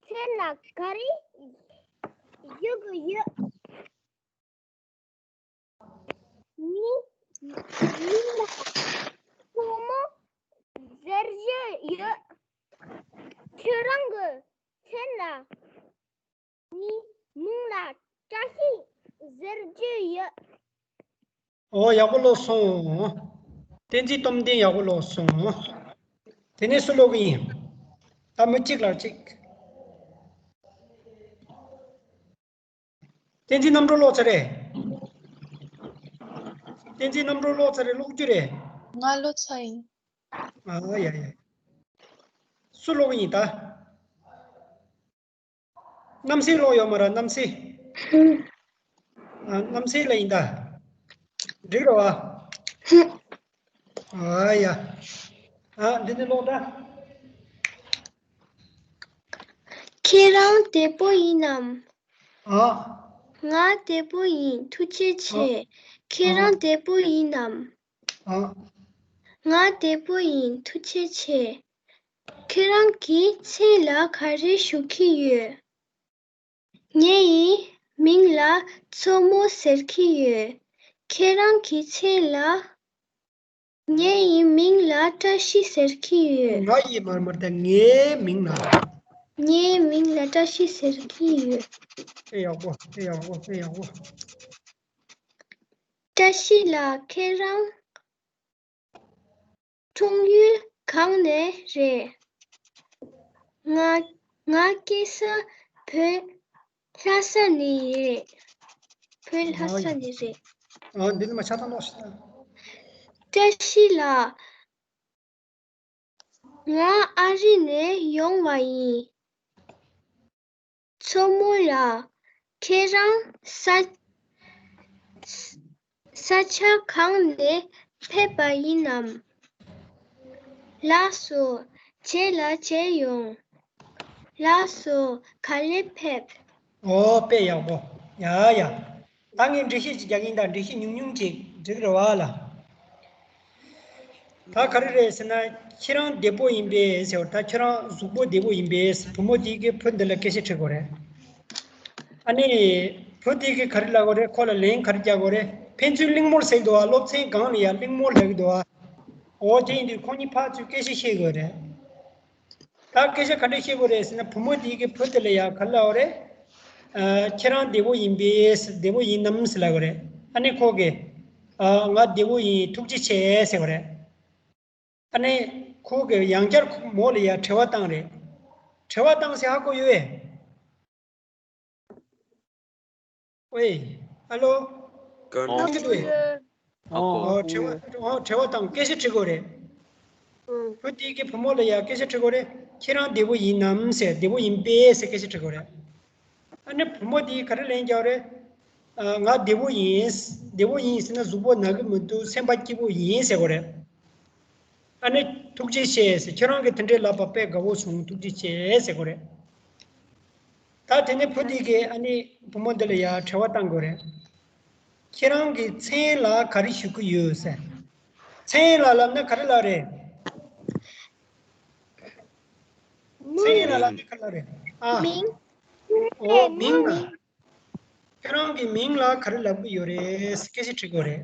མཚན་ལ་ག་རེ་ཞུ་གི་ཡོད། ངའི་མིང་ལ་ཁྲོ་མོ་ཟེར་གྱི་ཡོད། ཁྱོད་རང་གི་མཚན་ལ་ངའི་མིང་ལ་བཀྲ་ཤིས་ཟེར་གྱི་ཡོད། ཨོ་ཡག་པོ་ཀློག་སོང་། བསྟན་འཛིན་སྟོབས་ལྡན་ཡག་པོ་ཀློག་སོང་། དེ་ནས་སུ་ཀློག་གི་ཡིན། ད་མི་གཅིག་ལ་གཅིག་བསྟན་འཛིན་རྣམ་གྲོལ་ཀློག་ཚར་རེད། བསྟན་འཛིན་རྣམ་གྲོལ་ཀློག་ཚར་རེད་ཀློག་རྒྱུ་རེད། ང་ཀློག་ཚར་ཡིན། ཨ་ཡ་ཡ། སུ་ཀློག་ཡིན་ད། རྣམ་སྲས་ཀློག་ཡོད་མ་རེད་རྣམ་སྲས། ཨ་རྣམ་སྲས་ལ་ཡིན་ད། འགྲིག་རེད་བ། ཨ་ཡ། ཨ་འདི་ནི་ཀློག་ད། ཁྱེད་རང་བདེ་པོ་ཡིན་ནམ། ཨ། ང་བདེ་པོ་ཡིན་ཐུགས་རྗེ་ཆེ། ཨ། ཁྱེད་རང་བདེ་པོ་ཡིན་ནམ། ཨ། ང་བདེ་པོ་ཡིན་ཐུགས་རྗེ་ཆེ། ཁྱེད་རང་གི་མཚན་ལ་ག་རེ་ཞུ་གི་ཡོད། ངའི་མིང་ལ་མཚོ་མོ་ཟེར་གི་ཡོད། ཁྱེད་རང་གི་མཚན་ལ། ངའི་མིང་ལ་བཀྲ་ཤིས་ཟེར་གྱི་ཡོད། ང་ཡི་མར་མར་དང་ངའི་མིང་ལ། ངའི་མིང་ལ་བཀྲ་ཤིས་ཟེར་གྱི་ཡོད། དཔེ་ཡག་པོ་དཔེ་ཡག་པོ་དཔེ་ཡག་པོ། བཀྲ་ཤིས་ལགས་ཁྱེད་རང་འཁྲུངས་ཡུལ་གང་ནས་རེད། ང་ང་སྐྱེས་ས་བོད་ལྷ་ས་ནས་རེད། བོད་ལྷ་ས་ནས་རེད། ཨ་འདི་ནི་མ་ཆ་ཚང་ལོག་ཤི། བཀྲ་ཤིས་ལགས། ང་ཨ་རི་ནས་ཡོང་བ་ཡིན། མཚོ་མོ་ལགས། ཁྱེད་རང་ས་ས་ཆ་གང་ནས་ཕེབས་པ་ཡིན་ནམ། ལགས་སོ། རྗེས་ལ་མཇལ་ཡོང་། ལགས་སོ། ག་ལེར་ཕེབས། ཨོ་དཔེ་ཡག་པོ། ཡ་ཡ། ད་ངས་འགྲེལ་བཤད་ཅིག་རྒྱག་གིན་ད་འགྲེལ་བཤད་ཉུང་ཉུང་ཅིག་འགྲིག་རེད་བ་ལ། ད་ག་རེ་རེད་ཟེར་ན། ཁྱེད་རང་བདེ་པོ་ཡིན་པས་ཟེར་བ་ད་ཁྱེད་རང་གཟུགས་པོ་བདེ་པོ་ཡིན་པས་བུ་མོ་དེ་གིས་བུ་འདི་ལ་སྐད་ཆ་དྲི་དགོས་རེད། ཨ་ནི། བུ་དེ་གིས་ག་རེ་ལབ་དགོས་རེད། ཁོ་ལ་ལན་ག་རེ་རྒྱག་དགོས་རེད། ཕན་ཚུན་གླེང་མོལ་ཟེར་གི་འདུག་བ། སློབ་ཚན་སྒང་ལ་ཡང་གླེང་མོལ་ལབ་གི་འདུག་བ། འོ་དེ་ཡིན་དུས་ཁོང་གཉིས་ཕར་ཚུར་སྐད་ཆ་བཤད་དགོས་རེད། ད་སྐད་ཆ་ག་འདྲ་བཤད་དགོས་རེད་ཟེར་ན་བུ་མོ་དེ་གིས་བུ་དེ་ལ་ཡང་ག་རེ་ལབ་དགོས་རེད། ཨ། ཁྱེད་རང་བདེ་པོ་ཡིན་པས་བདེ་པོ་ཡིན་ནམ་ཟེར་ལབ་དགོས་རེད། ཨ་ནི་ཁོ་གིས། ཨ། ང་བདེ་པོ་ཡིན་ཐུགས་རྗེ་ཆེ་ཟེར་དགོས་རེད། ཨ་ནི་ཁོ་གིས་ཡང་བསྐྱར་མོ་ལ་ཡང་དྲི་བ་བཏང་རེད། དྲི་བ་བཏང་ཟེར་ཧ་གོ་ཡོད་པས། ཝེ། ཧ་ལོ། ག་ཨོ། ག་འདུག་ཨོ། ཨོ། དྲི་བ། ཨོ། དྲི་བ་དང་སྐད་ཆ་དྲི་དགོས་རེད། ཨང་། བུ་དེ་གིས་བུ་མོ་ལ་ཡང་སྐད་ཆ་དྲི་དགོས་རེད། ཁྱེད་རང་བདེ་པོ་ཡིན་ནམ་ཟེར། བདེ་པོ་ཡིན་པས་ཟེར་སྐད་ཆ་དྲི་དགོས་རེད། ཨ་ནི་བུ་མོ་དེས་ག་རེ་ལན་རྒྱག་རེད། ཨ། ང་བདེ་པོ་ཡིན། བདེ་པོ་ཡིན་ཟེར་ན་གཟུགས་པོ་ན་གི་མི་འདུག་སེམས་པ་སྐྱིད་པོ་ཡིན་ཟེར་དགོས་རེད། ཨ་ནི་ཐུགས་རྗེ་ཆེ་ཟེར། ཁྱེད་རང་གིས་དེ་འདྲའི་ལབ་པ་དཔེ་དགའ་བོ་བྱུང་ཐུགས་རྗེ་ཆེ་ཟེར་དགོས་རེད། ད་དེ་ནས་བུ་དེ་གིས་ཨ་ནི་བུ་མོ་འདི་ལ་ཡང་དྲི་བ་བཏང་དགོས་རེད། ཁྱེད་རང་གི་མཚན་ལ་ག་རེ་ཞུ་གི་ཡོད་ཟེར། མཚན་ལ་ལབ་ན་ག་རེ་ལབ་རེད། མཚན་ལ་ལབ་ན་ག་རེ་ལབ་རེད། ཨ། མིང་། ཨོ་མིང་ལ། ཁྱེད་རང་གི་མིང་ལ་ག་རེ་ལབ་གི་ཡོད་རེད་ཟེར་སྐད་ཆ་དྲི་དགོས་རེད།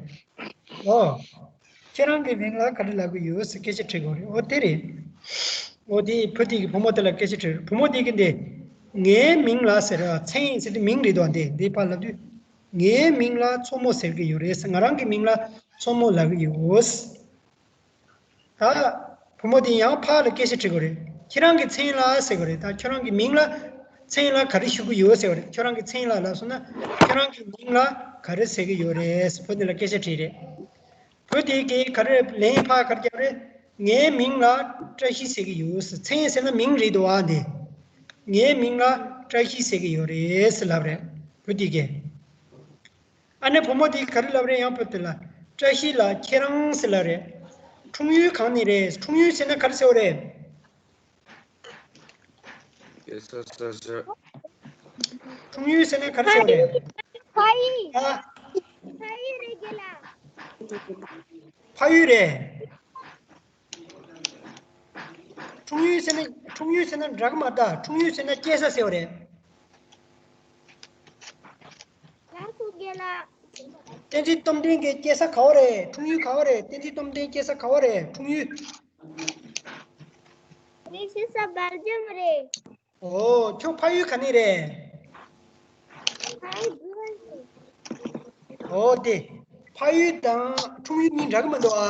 ཨོ། ཁྱེད་རང་གི་མིང་ལ་ག་རེ་ལབ་གི་ཡོད་ཟེར་སྐད་ཆ་དྲི་དགོས་རེད། ཨོ་དེ་རེད། ཨོ་དེ་བུ་དེ་གིས་བུ་མོ་དེ་ལ་སྐད་ཆ་དྲིས། བུ་མོ་དེ་གིས་འདི། ངའི་མིང་ལ་ཟེར་བ་མཚན་ཟེར་དེ་མིང་རེད་དོ། འདི་འདི་ཕར་ལབ་དུས། ངའི་མིང་ལ་མཚོ་མོ་ཟེར་གྱི་ཡོད་རེད། ང་རང་གི་མིང་ལ་མཚོ་མོ་ལབ་ཀྱི་ཡོད། ད་བུ་མོ་དེ་ཡང་ཕ་ལ་སྐད་ཆ་དྲི་དགོས་རེད། ཁྱེད་རང་གི་མཚན་ལ་ཟེར་དགོས་རེད། ད་ཁྱོད་རང་གི་མིང་ལ་མཚན་ལ་ག་རེ་ཞུ་གི་ཡོད་ཟེར་བ་རེད། ཁྱོད་རང་གི་མཚན་ལ་ལབ་སོང་ན་ཁྱོད་རང་གི་མིང་ལ་ག་རེ་ཟེར་གྱི་ཡོད་རེད། བུ་དེ་ལ་སྐད་ཆ་དྲིས་རེད། བུ་དེ་གིས་ག་རེ་ལན་ཕར་ག་རེ་རྒྱབ་རེད། ངའི་མིང་ལ་བཀྲ་ཤིས་ཟེར་གྱི་ཡོད། མཚན་ཟེར་ན་མིང་རེད་འདུག་ཨ་འདི། ངའི་མིང་ལ་བཀྲ་ཤིས་ཟེར་གྱི་ཡོད་རེད་ལབ་རེད། བུ་དེ་གིས། ཨ་ནེ་བུ་མོ་དེ་ག་རེ་ལབ་རེད། ཡང་བུ་དེ་ལ་བཀྲ་ཤིས་ལགས་ཁྱེད་རང་ཟེར་ལབ་རེད། འཁྲུངས་ཡུལ་གང་ནས་རེད། འཁྲུངས་ཡུལ་ཟེར་ན་ག་རེ་ཟེར་བ་རེད། ཡེ་ས་ས་ས། འཁྲུངས་ཡུལ་ཟེར་ན་ག་རེ་ཟེར་བ་རེད། ཕ་ཡུལ། ཨ། ཕ་ཡུལ་རེད་རྒན་ལགས། ཕ་ཡུལ་རེད། འཁྲུངས་ཡུལ་ཟེར་ན་འཁྲུངས་ཡུལ་ཟེར་ན་འདྲ་གི་མ་རེད། འཁྲུངས་ཡུལ་ཟེར་ན་སྐྱེས་ས་ཟེར་བ་རེད། ལགས་སོ་རྒན་ལགས། བསྟན་འཛིན་སྟོབས་ལྡན་གྱི་སྐྱེས་ས་ག་བ་རེད། འཁྲུངས་ཡུལ་ག་བ་རེད། བསྟན་འཛིན་སྟོབས་ལྡན་སྐྱེས་ས་ག་བ་རེད། འཁྲུངས་ཡུལ། ངའི་སྐྱེས་ས་སྦེལ་ཇམ་རེད། ཨོ། ཁྱོད་ཕ་ཡུལ་ག་ནས་རེད། ཕ་ཡུལ་སྦེལ་ཇམ་རེད། ཨོ་དེ། ཕ་ཡུལ་དང་འཁྲུངས་ཡུལ་གཉིས་འདྲ་གི་མི་འདུག་ཨ།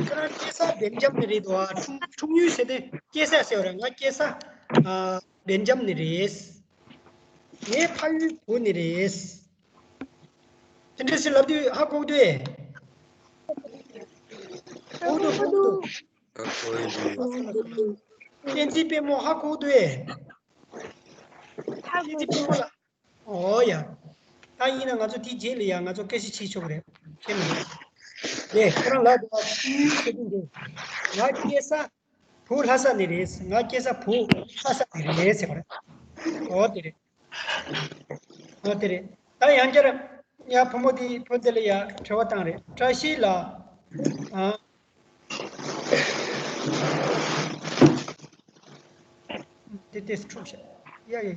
ཁྱོད་རང་སྐྱེས་ས་སྦེལ་ཇམ་ནས་རེད་འདུག་ཨ། འཁྲུངས་འཁྲུངས་ཡུལ་ཟེར་ཏེ་སྐྱེས་ས་ཟེར་བ་རེད། ང་སྐྱེས་ས་ཨ་སྦེལ་ཇམ་ནས་རེད། ངའི་ཕ་ཡུལ་བོད་ནས་རེད། དེ་འདྲ་ཞིག་ལབ་དུས་ཧ་གོ་གི་འདུག་ཨེ། གོ་གི་འདུག་གོ་གི་འདུག་ཨ་ཁོ་ཡིན་འདུག་བསྟན་འཛིན་དཔལ་མོ་ཧ་གོ་གི་འདུག་ཨེ། བསྟན་འཛིན་དཔལ་མོ་ལ། ཨོ་ཡ། ད་ཡིན་ན་ང་ཚོ་དེའི་རྗེས་ལ་ཡ་ང་ཚོ་སྐད་ཆ་བྱེད་ཆོག་གི་རེད། ཁྱེད་མི་རེད། ལས་ཁོ་རང་ལབ་འདུག་ཨ། ཁྱེད་ཀྱི་འདུག་ང་སྐྱེས་ས་བོད་ལྷ་ས་ནས་རེད། ང་སྐྱེས་ས་བོད་ལྷ་ས་ནས་རེད་ཟེར་བ་རེད། ཨོ་དེ་རེད། ཨོ་དེ་རེད། ད་ཡང་བསྐྱར་ཡ་བུ་མོ་དེ་བུ་དེ་ལ་ཡ་དྲི་བ་བཏང་རེད། བཀྲ་ཤིས་ལགས། ཨ། དེ་དེ་འཁྲུག་ཤག་ཡ་ཡ་ཡ།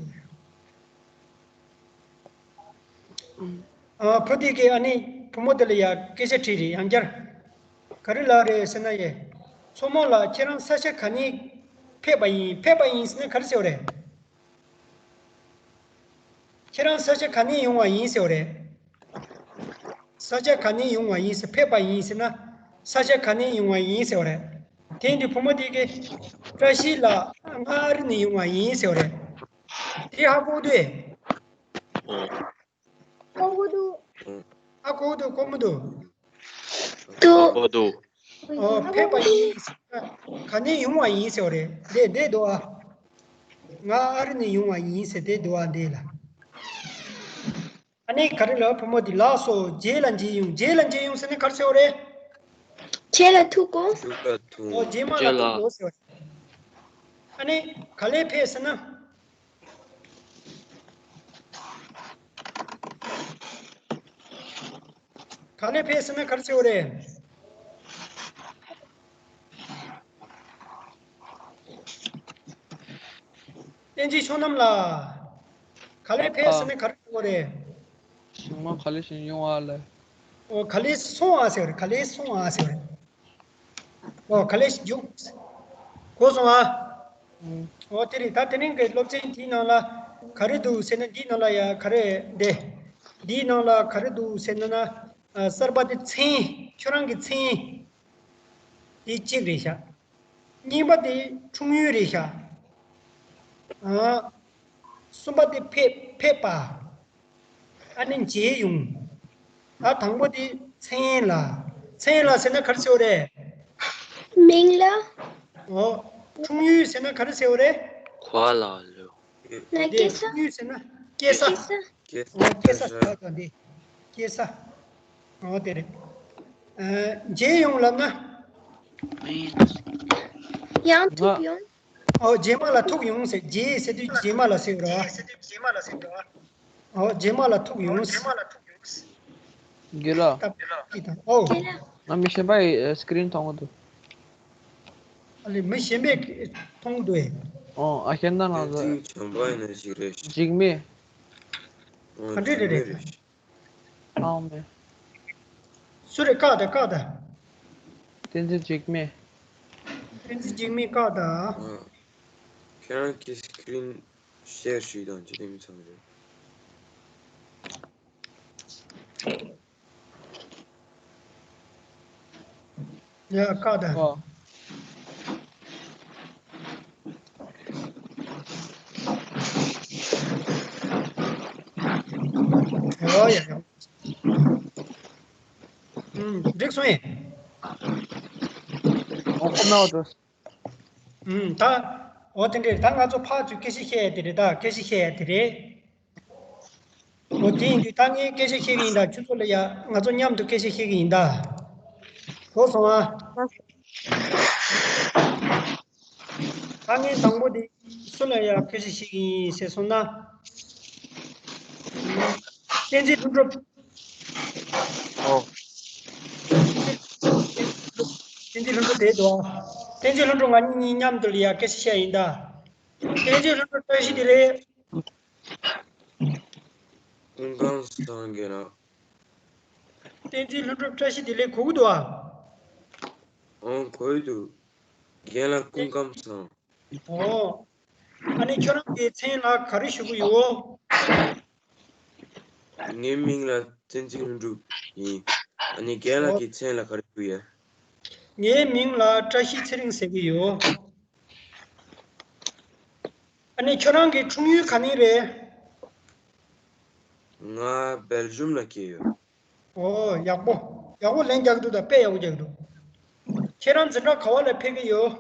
ཨ་བུ་དེ་གིས་ཨ་ནི་བུ་མོ་དེ་ལ་ཡ་སྐད་ཆ་དྲིས་རེད། ཡང་བསྐྱར། ག་རེ་ལབ་རེད་ཟེར་ན་ཡ། མཚོ་མོ་ལགས་ཁྱེད་རང་ས་ཆ་ག་ནས་ཕེབས་པ་ཡིན། ཕེབས་པ་ཡིན་ཟེར་ན་ག་རེ་ཟེར་བ་རེད། ཁྱེད་རང་ས་ཆ་ག་ནས་ཡོང་བ་ཡིན་ཟེར་བ་རེད། ས་ཆ་ག་ནས་ཡོང་བ་ཡིན་ཟེར། ཕེབས་པ་ཡིན་ཟེར་ན་ས་ཆ་ག་ནས་ཡོང་བ་ཡིན་ཟེར་བ་རེད། དེ་ཡིན་དུས་བུ་མོ་དེ་གིས་བཀྲ་ཤིས་ལགས་ང་ཨ་རི་ནས་ཡོང་བ་ཡིན་ཟེར་བ་རེད། དེ་ཧ་གོ་འདུག་ཨེ། གོ་གི་འདུག་ཨ་གོ་འདུག་གོ་མི་འདུག་འདུག་གོ་འདུག་ཨོ་ཕེབས་པ་ཡིན། ག་ནས་ཡོང་བ་ཡིན་ཟེར་བ་རེད། འདི་འདི་འདུག་ཨ། ང་ཨ་རི་ནས་ཡོང་བ་ཡིན་ཟེར་དེ་འདུག་ཨ་འདི་ལ། ཨ་ནི་ག་རེ་ལབ། བུ་མོ་འདི་ལགས་སོ་རྗེས་ལ་མཇལ་ཡོང་། རྗེས་ལ་མཇལ་ཡོང་ཟེར་ན་ག་རེ་ཟེར་བ་རེད། རྗེས་ལ་ཐུག་གོ་ཐུག་ལ་ཐུག་ཨོ་རྗེས་མ་ལ་ཐུག་གོ་ཟེར་བ་རེད། ཨ་ནི་ག་ལེ་ཕེབས་ཟེར་ན། ག་ལེ་ཕེབས་ཟེར་ན་ག་རེ་ཟེར་བ་རེད། བསྟན་འཛིན་ཆོས་རྣམ་ལགས། ག་ལེ་ཕེབས་ཟེར་ན་ག་རེ་ཟེར་བ་རེད། ཞིང་མ་ག་ལེ་ཞིག་ཡོང་བ་ལ། ཨོ་ག་ལེ་སོང་ཨ་ཟེར་བ་རེད། ག་ལེ་སོང་ཨ་ཟེར་བ་རེད། ཨོ་ག་ལེ་ཞིག་འཇུག་གོ་སོང་ཨ། ཨོ་དེ་རེད། ད་དེ་རིང་གི་སློབ་ཚན་འདིའི་ནང་ལ་ག་རེ་འདུག་ཟེར་ན། འདིའི་ནང་ལ་ཡ་ག་རེ་འདི། འདིའི་ནང་ལ་ག་རེ་འདུག་ཟེར་ན་ན། ཨ་གསར་པ་དེ་མཚན། ཁྱོད་རང་གི་མཚན། དེ་གཅིག་རེད་ཤག་གཉིས་པ་དེ་འཁྲུངས་ཡུལ་རེད་ཤག་ཨ། གསུམ་པ་དེ་ཕེབས་ཕེབས་པ། ཨ་ནི་མཇལ་ཡོང་། ད་དང་པོ་དེ་མཚན་ལ། མཚན་ལ་ཟེར་ན་ག་རེ་ཟེར་བ་རེད། མིང་ལ། ཨོ། འཁྲུངས་ཡུལ་ཟེར་ན་ག་རེ་ཟེར་བ་རེད། གོ་བ་ལ་ལོ། ན་དེ་སྐྱེས་ས། འཁྲུངས་ཡུལ་ཟེར་ན་སྐྱེས་ས། སྐྱེས་ས། ཨོ་སྐྱེས་ས་ཟེར་བ་དང་དེ། སྐྱེས་ས། ཨོ་དེ་རེད། ཨ་མཇལ་ཡོང་ལབ་ན། ཡང་ཐུག་ཡོང་། ཨོ་རྗེས་མ་ལ་ཐུག་ཡོང་ཟེར། རྗེས་ཟེར་དུས་རྗེས་མ་ལ་ཟེར་རོ། ཨོ་རྗེས་མ་ལ་ཐུག་ཡོང་། རྒན་ལགས། ད་ཅི་དང་ཨོ། རྒན་ལགས། ང་མི་གཞན་པ་ཡི་སི་ཀི་རིན་མཐོང་གི་འདུག་ཨ་ལེ་མི་གཞན་པས་མཐོང་གི་འདུག་ཨེ། ཨོ་ཨ་ཁྱེད་ན་ང་ཚོ་བསྟན་འཛིན་བྱམས་པ་ཡིན་ན་ཞིག་རེད། འཇིགས་མེད། ཨོ་ག་འདྲ་རེད་རེད། འཇིགས་མེད་རེད། ཨང་མེད། སུ་རེད། བཀག་ད་བཀག་ད། བསྟན་འཛིན་འཇིགས་མེད། བསྟན་འཛིན་འཇིགས་མེད་བཀག་ད། ཨ། ཁྱེད་རང་གི་སི་ཀི་རིན་ཤེར་ཞུས་དང་ཅི་དེ་མི་ཚང་རེད། ཡ་ཀ་ད། ཨོ། ཨོ་ཡ་ཡ། ཨུམ། འགྲིག་སོང་ཡིན། ཨོ་ཁོ་ན་འོ་དོ། ཨུམ། ད། ཨོ་དེ་འདྲས་ད་ང་ཚོ་ཕར་ཚུར་སྐད་ཆ་བཤད་ཡ་དེ་རེད། ད་སྐད་ཆ་བཤད་ཡ་དེ་རེད། འོ་དེ་ཡིན་དུས་ད་ངས་སྐད་ཆ་བཤད་གི་ཡིན་ད། ཁྱོད་ཚོ་ལ་ཡ་ང་ཚོ་མཉམ་དུ་སྐད་ཆ་བཤད་གི་ཡིན་ད། གོ་སོང་ཨ། ད་ངས་དང་པོ་དེ་སུ་ལ་ཡ་སྐད་ཆ་བཤད་གི་ཡིན་ཟེར་སོང་ན། བསྟན་འཛིན་ལྷུན་གྲུབ། ཨོ། བསྟན་འཛིན་ལྷུན་གྲུབ་དེ་འདུག་ཨ། བསྟན་འཛིན་ལྷུན་གྲུབ་ང་གཉིས་གཉིས་མཉམ་དུ་ལ་ཡ་སྐད་ཆ་བཤད་ཡིན་ད། བསྟན་འཛིན་ལྷུན་གྲུབ་བཀྲ་ཤིས་བདེ་ལེགས། སྐུ་ཁམས་བཟང་། རྒན་ལགས། བསྟན་འཛིན་ལྷུན་གྲུབ་བཀྲ་ཤིས་བདེ་ལེགས་གོ་གི་འདུག་ཨ། ཨང་གོ་ཡི་འདུག་རྒན་ལགས་སྐུ་ཁམས་བཟང་། ཨོ། ཨ་ནི་ཁྱོད་རང་གི་མཚན་ལ་ག་རེ་ཞུ་གི་ཡོད། ངའི་མིང་ལ་བསྟན་འཛིན་ལྷུན་གྲུབ་ཡིན། ཨ་ནི་རྒན་ལགས་ཀྱི་མཚན་ལ་ག་རེ་ཞུ་ཡ། ངའི་མིང་ལ་བཀྲ་ཤིས་ཚེ་རིང་ཟེར་གི་ཡོད། ཨ་ནི་ཁྱོད་རང་གི་འཁྲུངས་ཡུལ་ག་ནས་རེད། ང་སྦེལ་ཇམ་ལ་སྐྱེས་ཡོད། ཨོ་ཡག་པོ། ཡག་པོ་ལན་རྒྱག་འདུག་ད་དཔེ་ཡག་པོ་རྒྱག་འདུག་ཁྱེད་རང་འཛིན་གྲྭ་ག་བ་ལ་ཕེབས་ཀྱི་ཡོད།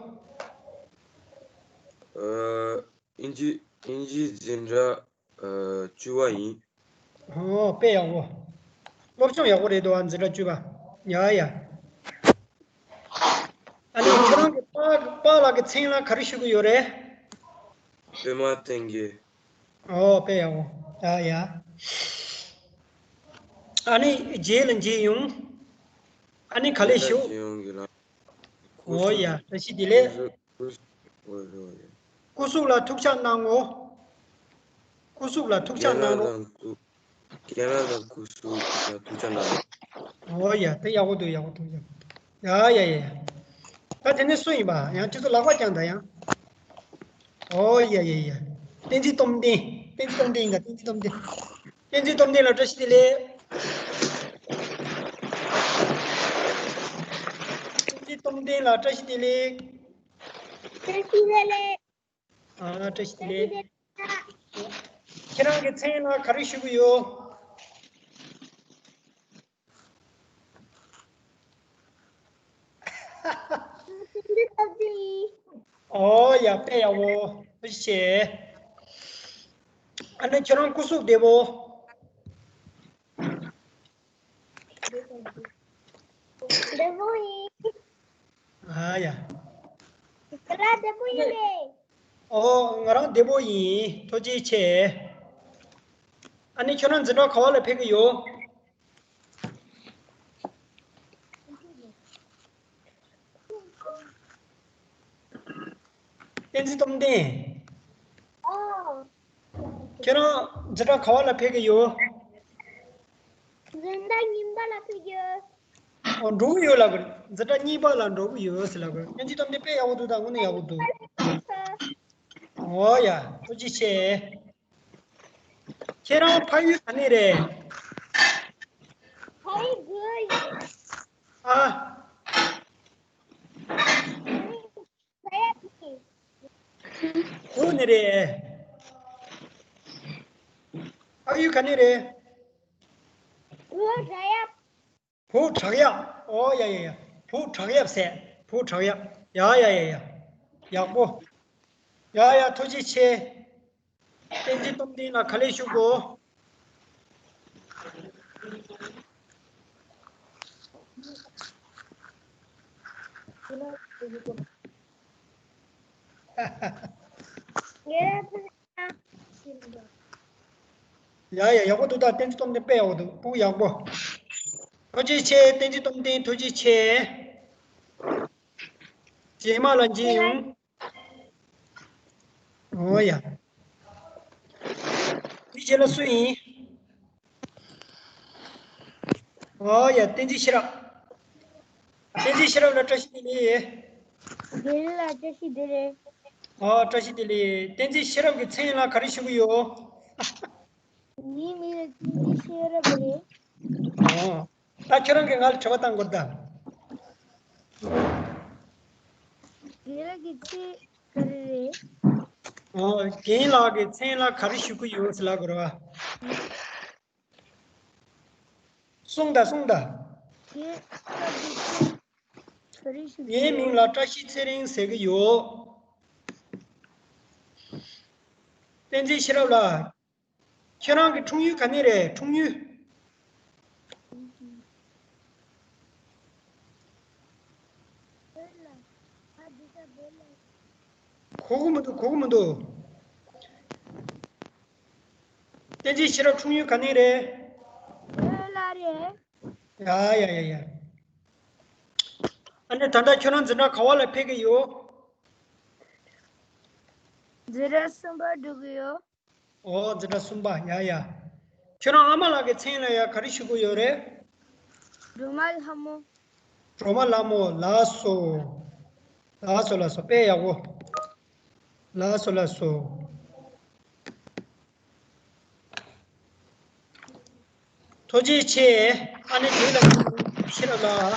ཨ། ཨིན་ཇི་ཨིན་ཇི་འཛིན་གྲྭ་ཨ་བཅུ་པ་ཡིན། ཨོ་དཔེ་ཡག་པོ། སློབ་སྦྱོང་ཡག་པོ་རེད་འདུག་ཨ། འཛིན་གྲྭ་བཅུ་པ། ཡ་ཡ། ཨ་ནི་ཁྱོད་རང་གི་པཱ་པཱ་ལགས་ཀྱི་མཚན་ལ་ག་རེ་ཞུ་གི་ཡོད་རེད། པད་མ་བསྟན་རྒྱལ། ཨོ་དཔེ་ཡག་པོ། ཡ་ཡ། ཨ་ནི་རྗེས་ལ་མཇལ་ཡོང་། ཨ་ནི་ག་ལེ་ཞུ། རྗེས་ལ་མཇལ་ཡོང་གི་ལ། ཨོ་ཡ་བཀྲ་ཤིས་བདེ་ལེགས། སྐུ་གཟུགས་ལ་ཐུགས་ཅག་གནང་ངོ་། སྐུ་གཟུགས་ལ་ཐུགས་ཅག་གནང་རོགས། རྒན་ལགས་ལ་སྐུ་གཟུགས་ལ་ཐུགས་ཅག་གནང་རོགས། ཨོ་ཡ་དེ་ཡག་པོ་འདུག་ཡག་པོ་འདུག་ཡག་པོ་འདུག་ཡ་ཡ་ཡ་ཡ། ད་དེ་ནས་སུ་ཡིན་པ་ཡང་ཁྱེད་ཚོ་ལག་པ་བརྐྱངས་དང་ཡང་། ཨོ་ཡ་ཡ་ཡ། བསྟན་འཛིན་སྟོབས་ལྡན། བསྟན་འཛིན་སྟོབས་ལྡན་ཡིན་ད། བསྟན་འཛིན་སྟོབས་ལྡན། བསྟན་འཛིན་སྟོབས་ལྡན་ལ་བཀྲ་ཤིས་བདེ་ལེགས། བསྟན་འཛིན་སྟོབས་ལྡན་ལ་བཀྲ་ཤིས་བདེ་ལེགས། བཀྲ་ཤིས་བདེ་ལེགས། ཨ་བཀྲ་ཤིས་བདེ་ལེགས། ཁྱེད་རང་གི་མཚན་ལ་ག་རེ་ཞུ་གི་ཡོད། ཨོ་ཡ་དཔེ་ཡག་པོ། ཐུགས་རྗེ་ཆེ། ཨ་ནི་ཁྱེད་རང་སྐུ་གཟུགས་བདེ་པོ། བདེ་པོ་ཡིན། ཨ་ཡ། ང་རང་བདེ་པོ་ཡིན་ལེ། ཨོ་ང་རང་བདེ་པོ་ཡིན། ཐུགས་རྗེ་ཆེ། ཨ་ནི་ཁྱོད་རང་འཛིན་གྲྭ་ག་བ་ལ་ཕེབས་ཀྱི་ཡོད། བསྟན་འཛིན་སྟོབས་ལྡན། ཨོ། ཁྱེད་རང་འཛིན་གྲྭ་ག་བ་ལ་ཕེབས་ཀྱི་ཡོད། འཛིན་གྲྭ་གཉིས་པ་ལ་ཕེབས་ཀྱི་ཡོད། ཨོ་འགྲོ་གི་ཡོད་ལབ་གི། འཛིན་གྲྭ་གཉིས་པ་ལ་འགྲོ་གི་ཡོད་ཟེར་ལབ་གི། བསྟན་འཛིན་སྟོབས་ལྡན་དཔེ་ཡག་པོ་འདུག་ད་དངོས་གནས་ཡག་པོ་འདུག་ཨོ་ཡ་ཐུགས་རྗེ་ཆེ། ཁྱེད་རང་ཕ་ཡུལ་ག་ནས་རེད། ཕ་ཡུལ་དགོས་ཡིན། ཨ། ཕ་ཡུལ་དགོས་ཡིན། བོད་ནས་རེད། ཕ་ཡུལ་ག་ནས་རེད། བོད་བྲག་གཡབ། བོད་བྲག་གཡབ། ཨོ་ཡ་ཡ་ཡ། བོད་བྲག་གཡབ་ཟེར། བོད་བྲག་གཡབ། ཡ་ཡ་ཡ་ཡ། ཡག་པོ། ཡ་ཡ་ཐུགས་རྗེ་ཆེ། བསྟན་འཛིན་སྟོབས་ལྡན་ལ་ག་ལེ་ཞུ་དགོས། ཡ་ཡ་ཡག་པོ་འདུག་ད་བསྟན་འཛིན་སྟོབས་ལྡན་དཔེ་ཡག་པོ་འདུག་སྤུ་གུ་ཡག་པོ། ཐུགས་རྗེ་ཆེ། བསྟན་འཛིན་སྟོབས་ལྡན་ཐུགས་རྗེ་ཆེ། རྗེས་མ་ལ་མཇལ་ཡོང་། ཨོ་ཡ། དེ་རྗེས་ལ་སུ་ཡིན། ཨོ་ཡ་བསྟན་འཛིན་ཤེས་རབ། བསྟན་འཛིན་ཤེས་རབ་ལ་བཀྲ་ཤིས་བདེ་ལེགས། རྒན་ལགས་བཀྲ་ཤིས་བདེ་ལེགས། ཨོ་བཀྲ་ཤིས་བདེ་ལེགས། བསྟན་འཛིན་ཤེས་རབ་ཀྱི་མཚན་ལ་ག་རེ་ཞུ་གི་ཡོད། ངའི་མིང་ལ་བསྟན་འཛིན་ཤེས་རབ་རེད། ཨོ། ད་ཁྱོད་རང་གིས་ང་ལ་དྲི་བ་བཏང་དགོས་ད། རྒན་ལགས་ཀྱི་ཚེ་ག་རེ་རེད། ཨོ། རྒན་ལགས་ཀྱི་མཚན་ལ་ག་རེ་ཞུ་གི་ཡོད་ཟེར་ལབ་དགོས་རེད་བ། གསུངས་དང་གསུངས་དང་། རྒན་ལགས་ཀྱི་མཚན་ག་རེ་ཞུ་གི་ངའི་མིང་ཡོད། ལ་བཀྲ་ཤིས་ཚེ་རིང་ཟེར་གི་ཡོད། བསྟན་འཛིན་ཤེས་རབ་ལགས། ཁྱེད་རང་གི་འཁྲུངས་ཡུལ་ག་ནས་རེད། འཁྲུངས་ཡུལ། གོ་གི་མི་འདུག་གོ་གི་མི་འདུག་བསྟན་འཛིན་ཤེས་རབ་འཁྲུངས་ཡུལ་ག་ནས་རེད། བོད་ལ་རེད། ཡ་ཡ་ཡ་ཡ། ཨ་ནི་ད་ལྟ་ཁྱོད་རང་འཛིན་གྲྭ་ག་བ་ལ་ཕེབས་ཀྱི་ཡོད། འཛིན་གྲྭ་གསུམ་པ་འགྲོ་གི་ཡོད། ཨོ། འཛིན་གྲྭ་གསུམ་པ། ཡ་ཡ། ཁྱོད་རང་ཨ་མ་ལགས་ཀྱི་མཚན་ལ་ཡ་ག་རེ་ཞུ་གི་ཡོད་རེད། སྒྲོལ་མ་ལྷ་མོ། སྒྲོལ་མ་ལྷ་མོ། ལགས་སོ། ལགས་སོ་ལགས་སོ། དཔེ་ཡག་པོ། ལགས་སོ་ལགས་སོ། ཐུགས་རྗེ་ཆེ། ཨ་ནི་དེ་ལ་ཤེས་རབ་ལགས།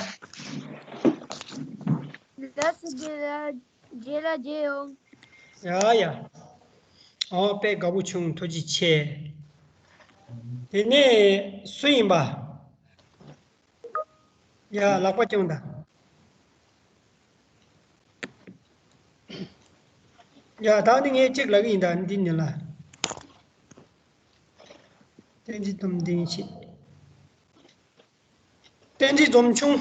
ལགས་སོ། རྗེས་ལ་རྗེས་ལ་མཇལ་ཡོང་། ཡ་ཡ། ཨོ། དཔེ་དགའ་པོ་བྱུང་། ཐུགས་རྗེ་ཆེ། དེ་ནས་སུ་ཡིན་པ། ཡ། ལག་པ་བརྐྱངས་དང་། ཡ། ད་ནི་ངས་གཅིག་ལབ་ཀྱི་ཡིན་ད། འདི་ནི་ལ། བསྟན་འཛིན་འཛོམས་ཆུང་། བསྟན་འཛིན་འཛོམས་ཆུང་།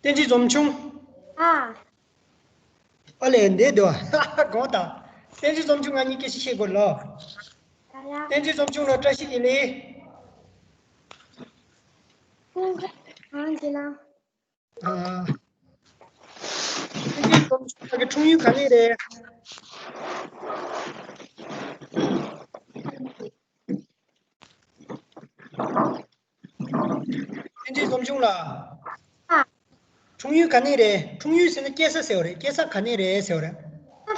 བསྟན་འཛིན་འཛོམས་ཆུང་། ཨ། ཨ་ལས་འདས་འདུག་ཨ། དགོངས་དག་བསྟན་འཛིན་འཛོམས་ཆུང་ང་གཉིས་སྐད་ཆ་བཤད་དགོས་ལོ། ཡ་ཡ། བསྟན་འཛིན་འཛོམས་ཆུང་ལ་བཀྲ་ཤིས་བདེ་ལེགས། ཁོང་ཁ་གང་གི་ལ། ཨ། བསྟན་འཛིན་འཛོམས་ཆུང་ལགས་ཀྱི་འཁྲུངས་ཡུལ་ག་ནས་རེད། བསྟན་འཛིན་འཛོམས་ཆུང་ལགས། ཨ། འཁྲུངས་ཡུལ་ག་ནས་རེད། འཁྲུངས་ཡུལ་ཟེར་ན་སྐྱེས་ས་ཟེར་བ་རེད། སྐྱེས་ས་ག་ནས་རེད་ཟེར་བ་རེད། ཨ།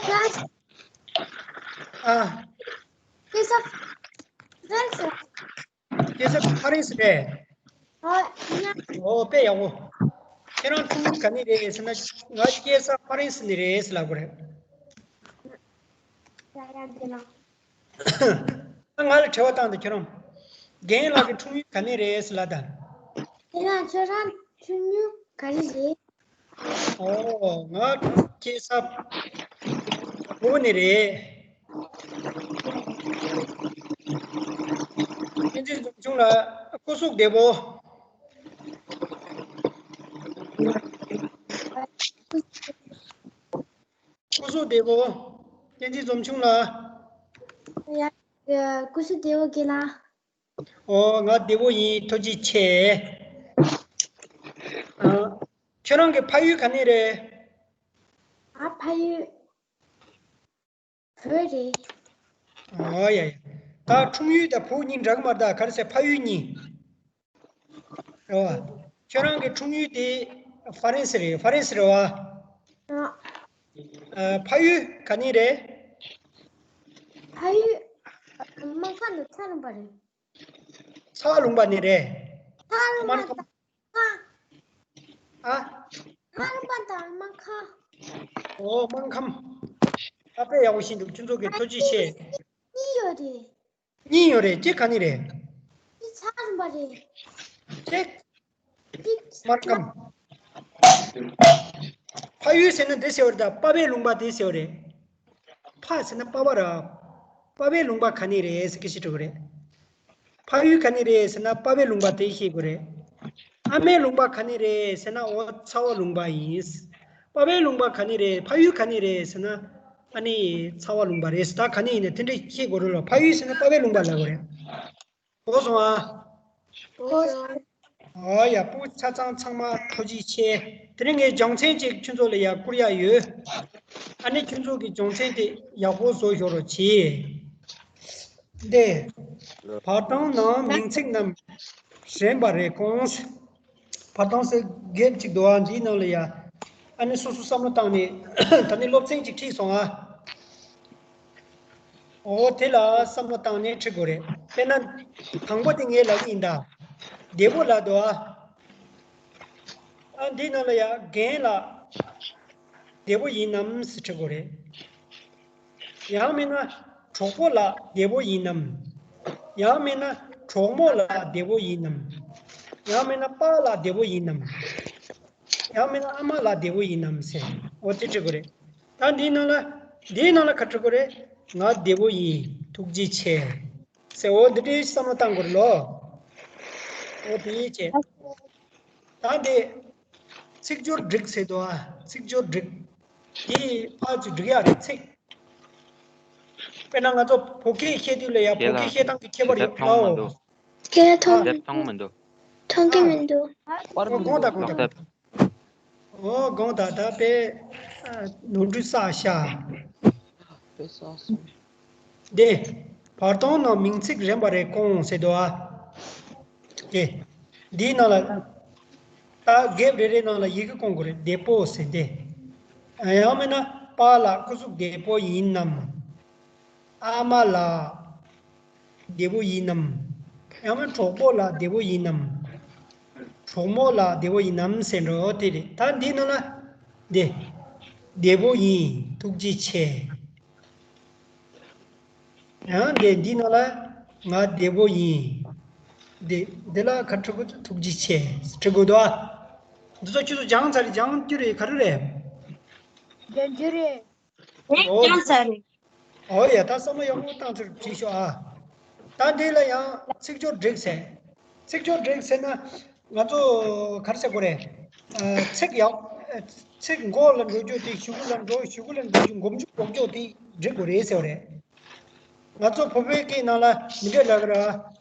ཨ། སྐྱེས་ས་ཕ་རན་སི། སྐྱེས་ས་ཕ་རན་སི་རེད། ཨ། ཡ། ཨོ། དཔེ་ཡག་པོ། ཁྱེད་རང་འཁྲུངས་ཡུལ་ག་ནས་རེད་ཟེར་ན། ང་སྐྱེས་ས་ཕ་རན་སི་ནས་རེད་ཟེར་ལབ་དགོས་རེད། ཡ་ཡ། འདི་ལ། ང་ལ་དྲི་བ་བཏང་དང་། ཁྱོད་རང་རྒན་ལགས་ཀྱི་འཁྲུངས་ཡུལ་ག་ནས་རེད་ཟེར་ལབ་དང་། ཁྱེད་རང་ཁྱོད་རང་འཁྲུངས་ཡུལ་ག་རེ་རེད། ཨོ། ང་སྐྱེས་ས་བོད་ནས་རེད། བསྟན་འཛིན་འཛོམས་ཆུང་ལགས་སྐུ་གཟུགས་བདེ་པོ། སྐུ་གཟུགས་བདེ་པོ། བསྟན་འཛིན་འཛོམས་ཆུང་ལགས། ཡ། སྐུ་གཟུགས་བདེ་པོ་རྒན་ལགས། ཨོ། ང་བདེ་པོ་ཡིན། ཐུགས་རྗེ་ཆེ། ཨ། ཁྱོད་རང་གི་ཕ་ཡུལ་ག་ནས་རེད། ཨ། ཕ་ཡུལ་བོད་རེད། ཨོ་ཡ་ཡ། ད་འཁྲུངས་ཡུལ་དང་བོད་གཉིས་འདྲ་གི་མ་རེད་ད། ག་རེ་ཟེར། ཕ་ཡུལ་གཉིས། རེད་བ། ཁྱོད་རང་གི་འཁྲུངས་ཡུལ་དེ་ཧྥ་རན་སི་རེད། ཧྥ་རན་སི་རེད་བ། ཨ། ཨ། ཕ་ཡུལ་ག་ནས་རེད། ཕ་ཡུལ་སྨར་ཁམས་ནས་ཚ་ལུང་པ་རེད། ཚ་ལུང་པ་ནས་རེད། ཚ་ལུང་པ། སྨར་ཁམས། ཨ། ཨ། སྨར་ཁམས་དང་སྨར་ཁམས། ཨོ། སྨར་ཁམས། ཨ། དཔེ་ཡག་པོ་ཤེས་འདུག་ཁྱོད་ཚོ་གིས། ཐུགས་རྗེ་ཆེ། གཉིས་ཡོད་རེད། གཉིས་ཡོད་རེད། གཅིག་ག་ནས་རེད། གཅིག་ཚ་ལུང་པ་རེད། གཅིག་གཅིག་སྨར་ཁམས། ཕ་ཡུལ་ཟེར་ན་འདི་ཟེར་བ་རེད་ད། པ་ཕའི་ལུང་པ་དེ་ཟེར་བ་རེད། ཕ་ཟེར་ན་པ་ཕ་ར། པ་ཕའི་ལུང་པ་ག་ནས་རེད་ཟེར་གི་ཞིག་འགྲོ་གི་རེད། ཕ་ཡུལ་ག་ནས་རེད་ཟེར་ན་པ་ཕའི་ལུང་པ་དེ་ཤེས་དགོས་རེད། ཨ་མའི་ལུང་པ་ག་ནས་རེད་ཟེར་ན། འོ། ཚ་བ་ལུང་པ་ཡིན། པ་ཕའི་ལུང་པ་ག་ནས་རེད། ཕ་ཡུལ་ག་ནས་རེད་ཟེར་ན། ཨ་ནི་ཚ་བ་ལུང་པ་རེད་ཟེར། ད་ག་ནས་ཡིན་ན་དེ་འདྲ་ཤེས་དགོས་རེད་ལ། ཕ་ཡུལ་ཟེར་ན་པ་ཕའི་ལུང་པ་ལབ་དགོས་རེད། གོ་སོང་ཨ། གོ་སོང་། ཨོ་ཡ། སྤུ་གུ་ཆ་ཚང་ཚང་མ་ཐུགས་རྗེ་ཆེ། དེ་རིང་ངས་སྦྱོང་ཚན་ཅིག་ཁྱོད་ཚོ་ལ་ཡར་བསྐུར་ཡ་ཡོད། ཨ་ནི་ཁྱོད་ཚོ་གིས་སྦྱོང་ཚན་དེ་ཡག་པོ་བཟོ་ཤོག་རོགས་གྱིས། འདི། བར་སྟོང་ནང་མིང་ཚིག་རྣམས་ཞན་པ་རེ་སྐོང་། བར་སྟོང་ཟེར་གེབ་ཅིག་འདུག་ཨ། འདིའི་ནང་ལ་ཡ། ཨ་ནི་སོ་སོ་བསམ་བློ་བཏང་ནས། ད་ནི་སློབ་ཚན་ཅིག་ཁྲིད་སོང་ཨ། འོ། དེ་ལ་བསམ་བློ་བཏང་ནས་ཁྲིད་དགོས་རེད། དཔེར་ན། དང་པོ་དེ་ངས་ལབ་ཀྱི་ཡིན་ད། བདེ་པོ་ལབ་འདུག་ཨ། ཨ་འདི་ནང་ལ་ཡ་རྒན་ལ་བདེ་པོ་ཡིན་ནམ་ཟེར་དྲི་དགོས་རེད། ཡང་མིན་ན་གྲོགས་པོ་ལ་བདེ་པོ་ཡིན་ནམ། ཡང་མིན་ན་གྲོགས་མོ་ལ་བདེ་པོ་ཡིན་ནམ། ཡང་མིན་ན་པཱ་ལགས་བདེ་པོ་ཡིན་ནམ། ཡང་མིན་ན་ཨ་མ་ལགས་བདེ་པོ་ཡིན་ནམ་ཟེར། འོ་དེ་དྲི་དགོས་རེད། ད་འདིའི་ནང་ལ་འདིའི་ནང་ལ་ག་དྲི་དགོས་རེད། ང་བདེ་པོ་ཡིན། ཐུགས་རྗེ་ཆེ། ཟེར། འོ་འདི་འདྲའི་བསམ་བློ་བཏང་དགོས་རེད་ལོ། འོ་དེ་ཡིན་བྱས། ད་འདི་ཚིག་སྦྱོར་སྒྲིག་ཟེར་འདུག་ཨ། ཚིག་སྦྱོར་སྒྲིག་དེ་ཕར་ཚུར་སྒྲིག་ཡག་རེད་ཚིག་དཔེར་ན་ང་ཚོ་བོད་སྐད་བཤད་དུས་ལ་ཡ་བོད་སྐད་བཤད་སྟངས་ཀྱི་ཁྱད་པར་ཡོད་ལ། ཨོ། སྐད་མཐོང་། དེབ་མཐོང་མི་འདུག་མཐོང་གི་མི་འདུག་ཨོ་དགོངས་དག་དགོངས་དག་ཨོ་དགོངས་དག་ད་དཔེ་ནོར་འཁྲུལ་བསགས་ཤག་དཔེ་བསགས་སོང་། དེ། བར་སྟོང་ནང་མིང་ཚིག་རན་པ་རེ་སྐོང་ཟེར་འདུག་ཨ། དེ། འདིའི་ནང་ལ། ད་དགེ་རེ་རེ་ནང་ལ་ཡི་གེ་སྐོང་དགོས་རེད། བདེ་པོ་ཟེར་ཏེ། ཡང་མིན་ན་པཱ་ལགས་སྐུ་གཟུགས་བདེ་པོ་ཡིན་ནམ། ཨ་མ་ལགས་བདེ་པོ་ཡིན་ནམ། ཡང་མིན་གྲོགས་པོ་ལགས་བདེ་པོ་ཡིན་ནམ། གྲོགས་མོ་ལགས་བདེ་པོ་ཡིན་ནམ་ཟེར་འགྲོ་དེ་རེད། ད་འདི་ནང་ལ་བདེ། བདེ་པོ་ཡིན། ཐུགས་རྗེ་ཆེ། ཡང་འདི་འདི་ནང་ལ་ང་བདེ་པོ་ཡིན། འདི་འདི་ལ་ཁ་ཁྲི་གུ་ཐུགས་རྗེ་ཆེ་ཁྲི་གུ་དོ། འདི་ཚོ་ཁྱོད་ཚོ་སྦྱངས་ཚར་རེད། སྦྱང་རྒྱུ་རེད། ག་རེ་རེད། སྦྱང་རྒྱུ་རེད། རེད། ཨོ། སྦྱངས་ཚར་རེད། ཨོ་ཡ། ད་བསམ་བློ་ཡག་པོ་བཏང་ཚུལ་བྲིས་ཤོག་ཨ། ད་འདི་ལ་ཡང་ཚིག་སྦྱོར་སྒྲིག་ཟེར། ཚིག་སྦྱོར་སྒྲིག་ཟེར་ན་ང་ཚོ་ག་རེ་ཟེར་དགོས་རེད། ཨ། ཚིག་ཡག་ཨ། ཚིག་མགོ་ལ་འགྲོ་རྒྱུ་དེ་གཞུག་གུ་ལ་འགྲོ། གཞུག་གུ་ལ་འགྲོ་རྒྱུ་མགོ་མཇུག་འགྲོ་རྒྱུ་དེ་སྒྲིག་དགོས་རེད་ཟེར་བ་རེད། ང་ཚོ་བོད་པའི་སྐད་ནང་ལ་མི་འདྲ་ལབ་ཀྱི་རེད།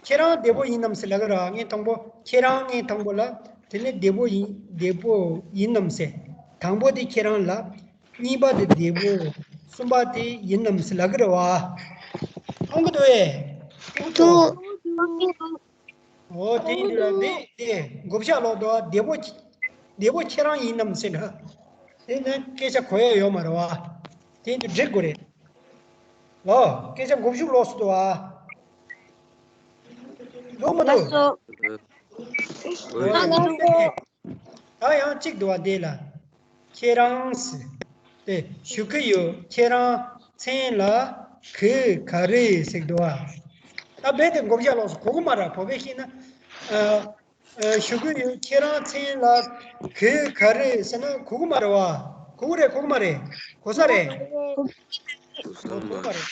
ཁྱེད་རང་བདེ་པོ་ཡིན་ནམ་ཟེར་ལབ་ཀྱི་རེད། ངས་དང་པོ་ཁྱེད་རང་། ངས་དང་པོ་ལ། དེ་ནས་བདེ་པོ་ཡིན། བདེ་པོ་ཡིན་ནམ་ཟེར། དང་པོ་དེ་ཁྱེད་རང་ལ། གཉིས་པ་དེ་བདེ་པོ། གསུམ་པ་དེ་ཡིན་ནམ་ཟེར་ལབ་ཀྱི་རེད་བ། མཐོང་གི་འདུག་ཨེ། འདུག་འོ་དེ་ཡིན་དུས་ལ་འདི་དེ་མགོ་བཞག་ལོག་འདུག་བ། བདེ་པོ། བདེ་པོ་ཁྱེད་རང་ཡིན་ནམ་ཟེར་ན། དེ་ནི་སྐད་ཆ་གོ་ཡ་ཡོད་མ་རེད་བ། དེ་ཡིན་དུས་འགྲིག་དགོས་རེད། ལོ། སྐད་ཆ་མགོ་བཞུགས་ལོག་སུ་འདུག་བ། འདུག་མ་འདུག་ལགས་སོ། ཨ། ལགས་སོ། ད་ཡང་གཅིག་འདུག་བ་འདི་ལ། ཁྱེད་རང་ཟེར་ཏེ་ཞུ་གི་ཡོད། ཁྱེད་རང་མཚན་ལ་གི་ག་རེ་ཟེར་འདུག་བ། ད་རྦད་དེ་མགོ་བཞག་ལོག་སོང་། གོ་གི་མ་རེད། བོད་སྐད་བཤད་ན། ཨ། ཨ། ཞུ་གི་ཡོད། ཁྱེད་རང་མཚན་ལ་གི་ག་རེ་ཟེར་ན་གོ་གི་མ་རེད་བ། གོ་གི་རེད། གོ་གི་མ་རེད། གོ་ས་རེད། གོ་གི་མ་རེད།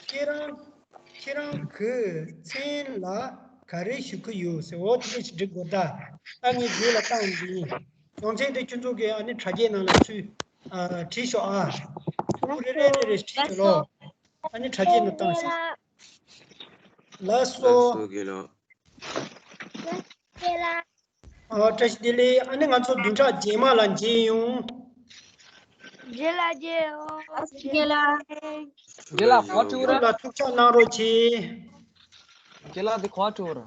ཁྱེད་རང་། ཁྱེད་རང་གི་མཚན་ལ་ག་རེ་ཞུ་གི་ཡོད་ཟེར། འོ་དེ་འདྲ་ཞིག་འབྲི་དགོས། ད་ད་ངས་རྗེས་ལ་བཏང་འདི་ཡིན། ཡོང་ཚད་དེ་ཁྱོད་ཚོ་གིས་ཨ་ནི་དྲ་རྒྱའི་ནང་ལ་ཚུར། ཨ། བྲིས་ཤོག་ཨ། ཁོ་རེ་རེ་རེ་རེ་བྲིས་ཤོག་ལོ། ཨ་ནི་དྲ་རྒྱའི་ནང་བཏང་ཤོག་ལགས་སོ། ལགས་སོ་དགེ་ལགས། ཨ། བཀྲ་ཤིས་བདེ་ལེགས། ཨ་ནི་ང་ཚོ་བདུན་ཕྲག་རྗེས་མ་ལ་མཇལ་ཡོང་། རྗེས་ལ་མཇལ་ཡོང་། རྗེས་ལ། རྗེས་ལ་ག་པར་འགྲོ་ར། ལ་ཐུགས་ཆགས་གནང་རོགས་གྱིས། རྗེས་ལ་འདི་ག་པར་འགྲོ་ར།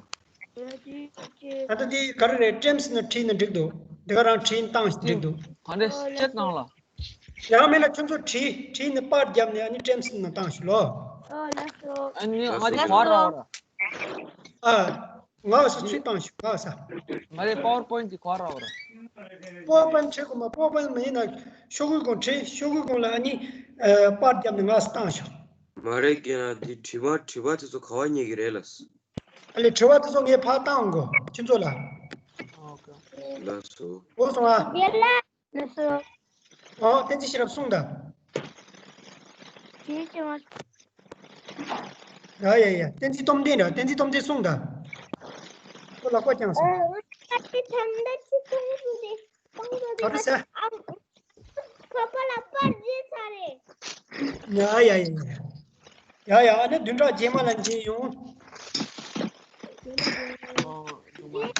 ད་ལྟ་འདི་ག་རེ་རེད། ཊེམ་སི་ནང་བྲིས་ན་འགྲིག་འདུག་འདི་ག་རང་བྲིས་བཏང་ཞིག་འགྲིག་འདུག་ག་འདྲ་ཅེས་གནང་ལ། ཡང་མིན་ན་ཁྱོད་ཚོ་བྲིས། བྲིས་ནས་པར་བརྒྱབ་ནས་ཨ་ནི་ཊེམ་སི་ནང་བཏང་ཞིག་ལོ། ཨ་ནི་ང་འདི་ག་པར་ར་འོ་ར། ཨ། ང་ས་ཚུར་བཏང་ཞིག་ང་ས། ང་རེ་པ་ཝར་པོ་ཡིན་འདི་ག་པར་ར་འོ་ར། པ་ཝར་པོ་ཡིན་བྲིས་དགོས་མ། པ་ཝར་པོ་ཡིན་མ་ཡིན་ན་ཤོག་གུ་གང་བྲིས། ཤོག་གུ་གང་ལ་ཨ་ནི་པར་བརྒྱབ་ནས་ང་ས་བཏང་ཞིག་མ་རེད་རྒན་ལགས། འདི་དྲི་བ། དྲི་བ་དེ་ཚོ་ག་པར་རྙེད་ཀྱི་རེད་ལགས། ཨ་ལས། དྲི་བ་དེ་ཚོ་ངས་ཕར་བཏང་དགོས་ཁྱོད་ཚོ་ལ། ལགས་སོ། འོ་སོང་ཨ། ལགས་སོ། ཨོ། བསྟན་འཛིན་ཤེས་རབ་གསུངས་དང་། ཡ་ཡ་ཡ། བསྟན་འཛིན་སྟོབས་ལྡན་ར། བསྟན་འཛིན་སྟོབས་ལྡན་གསུངས་དང་། ཁོ་ལག་པ་བརྐྱངས་སོང་། ག་རེ་ཟེར། ཁོ་པ་ལ་པར་བརྗེས་ཚར་རེད། ཡ་ཡ་ཡ་ཡ། ཡ་ཡ། ཨ་ནི་བདུན་ཕྲག་རྗེས་མ་ལ་མཇལ་ཡོང་།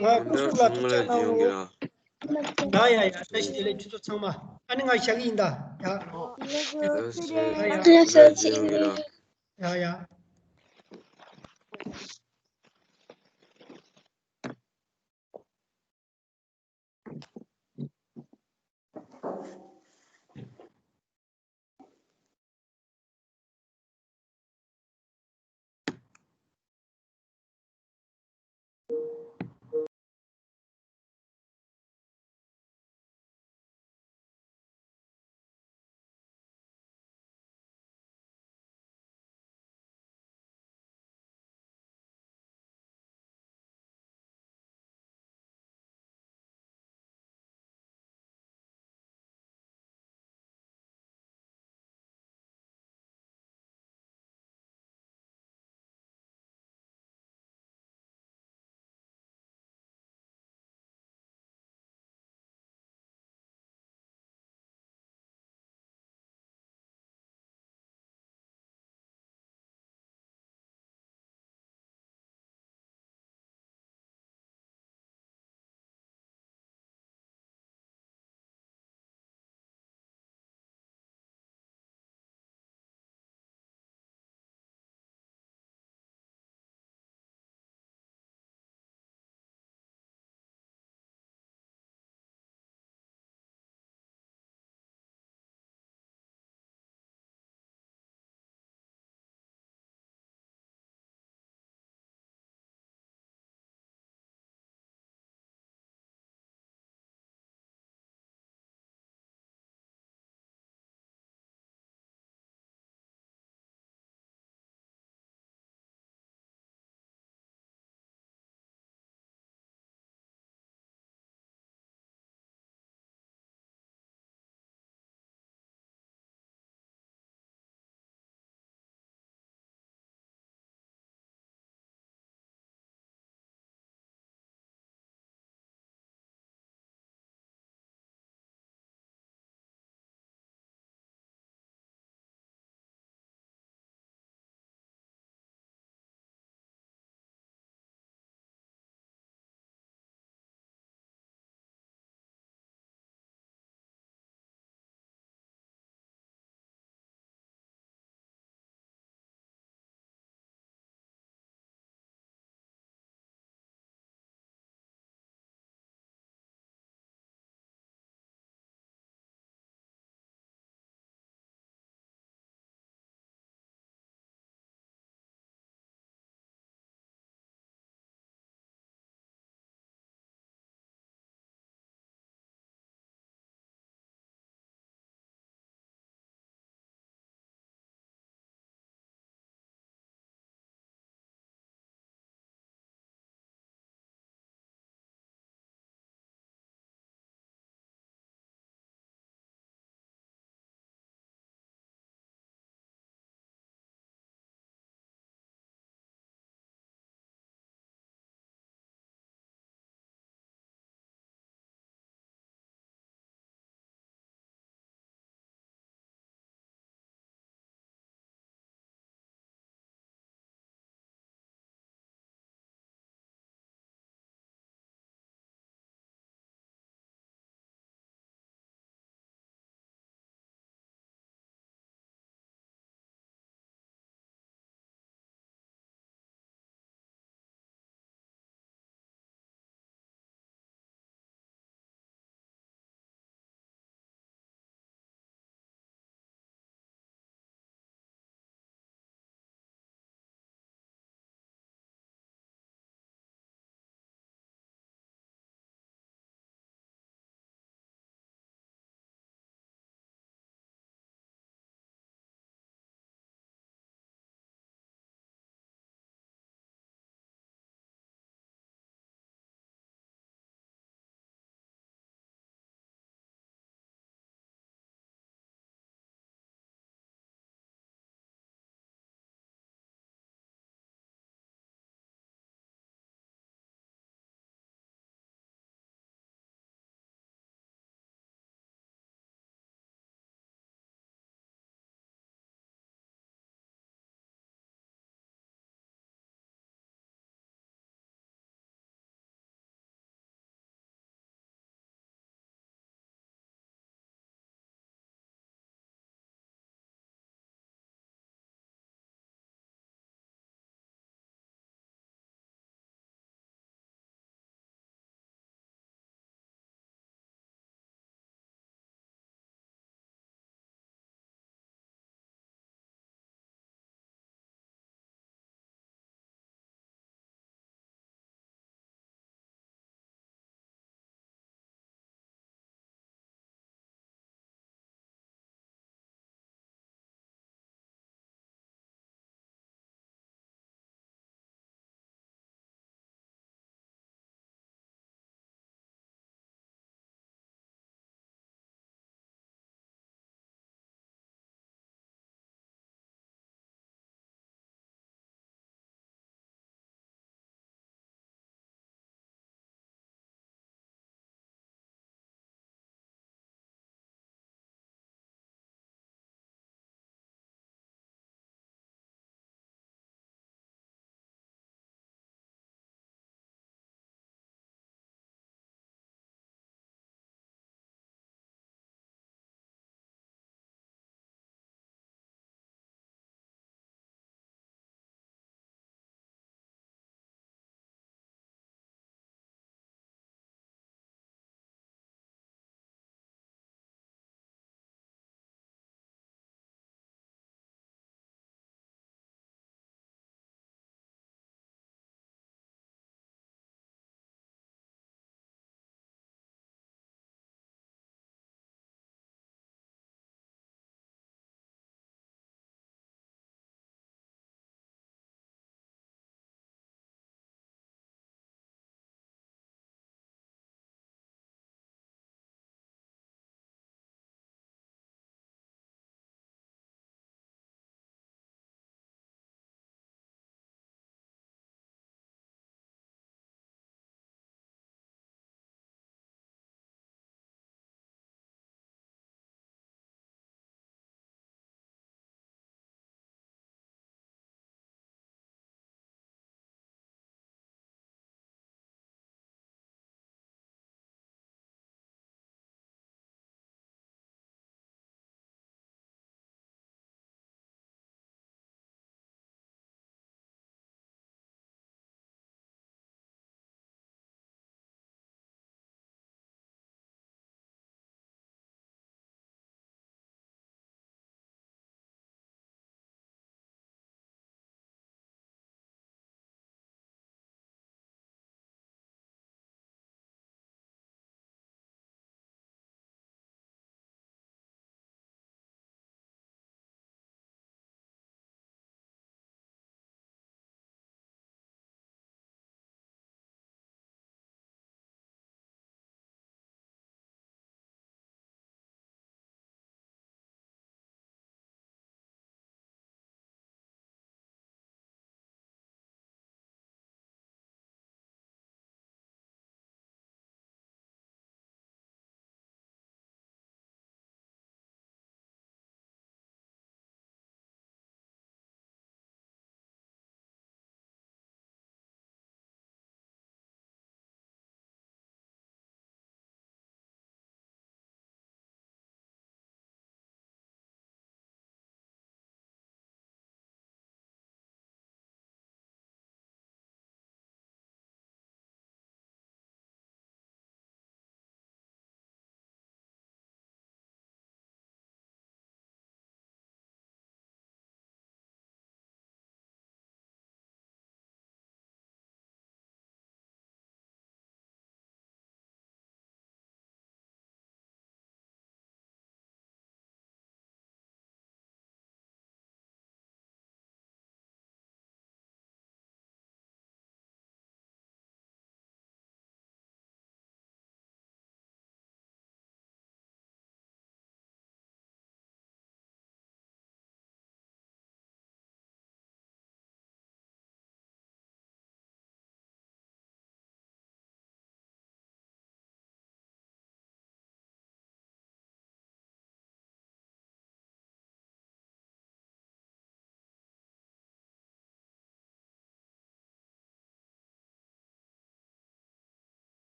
ང་སྐུ་གཟུགས་ལ་ཐུགས་ཅག་གནང་རོགས། ཡ་ཡ་ཡ། བཀྲ་ཤིས་བདེ་ལེགས་ཁྱོད་ཚོ་ཚང་མ། ཨ་ནི་ང་བཞག་གི་ཡིན་ད། ཡ་ཡ། ཡ་ཡ།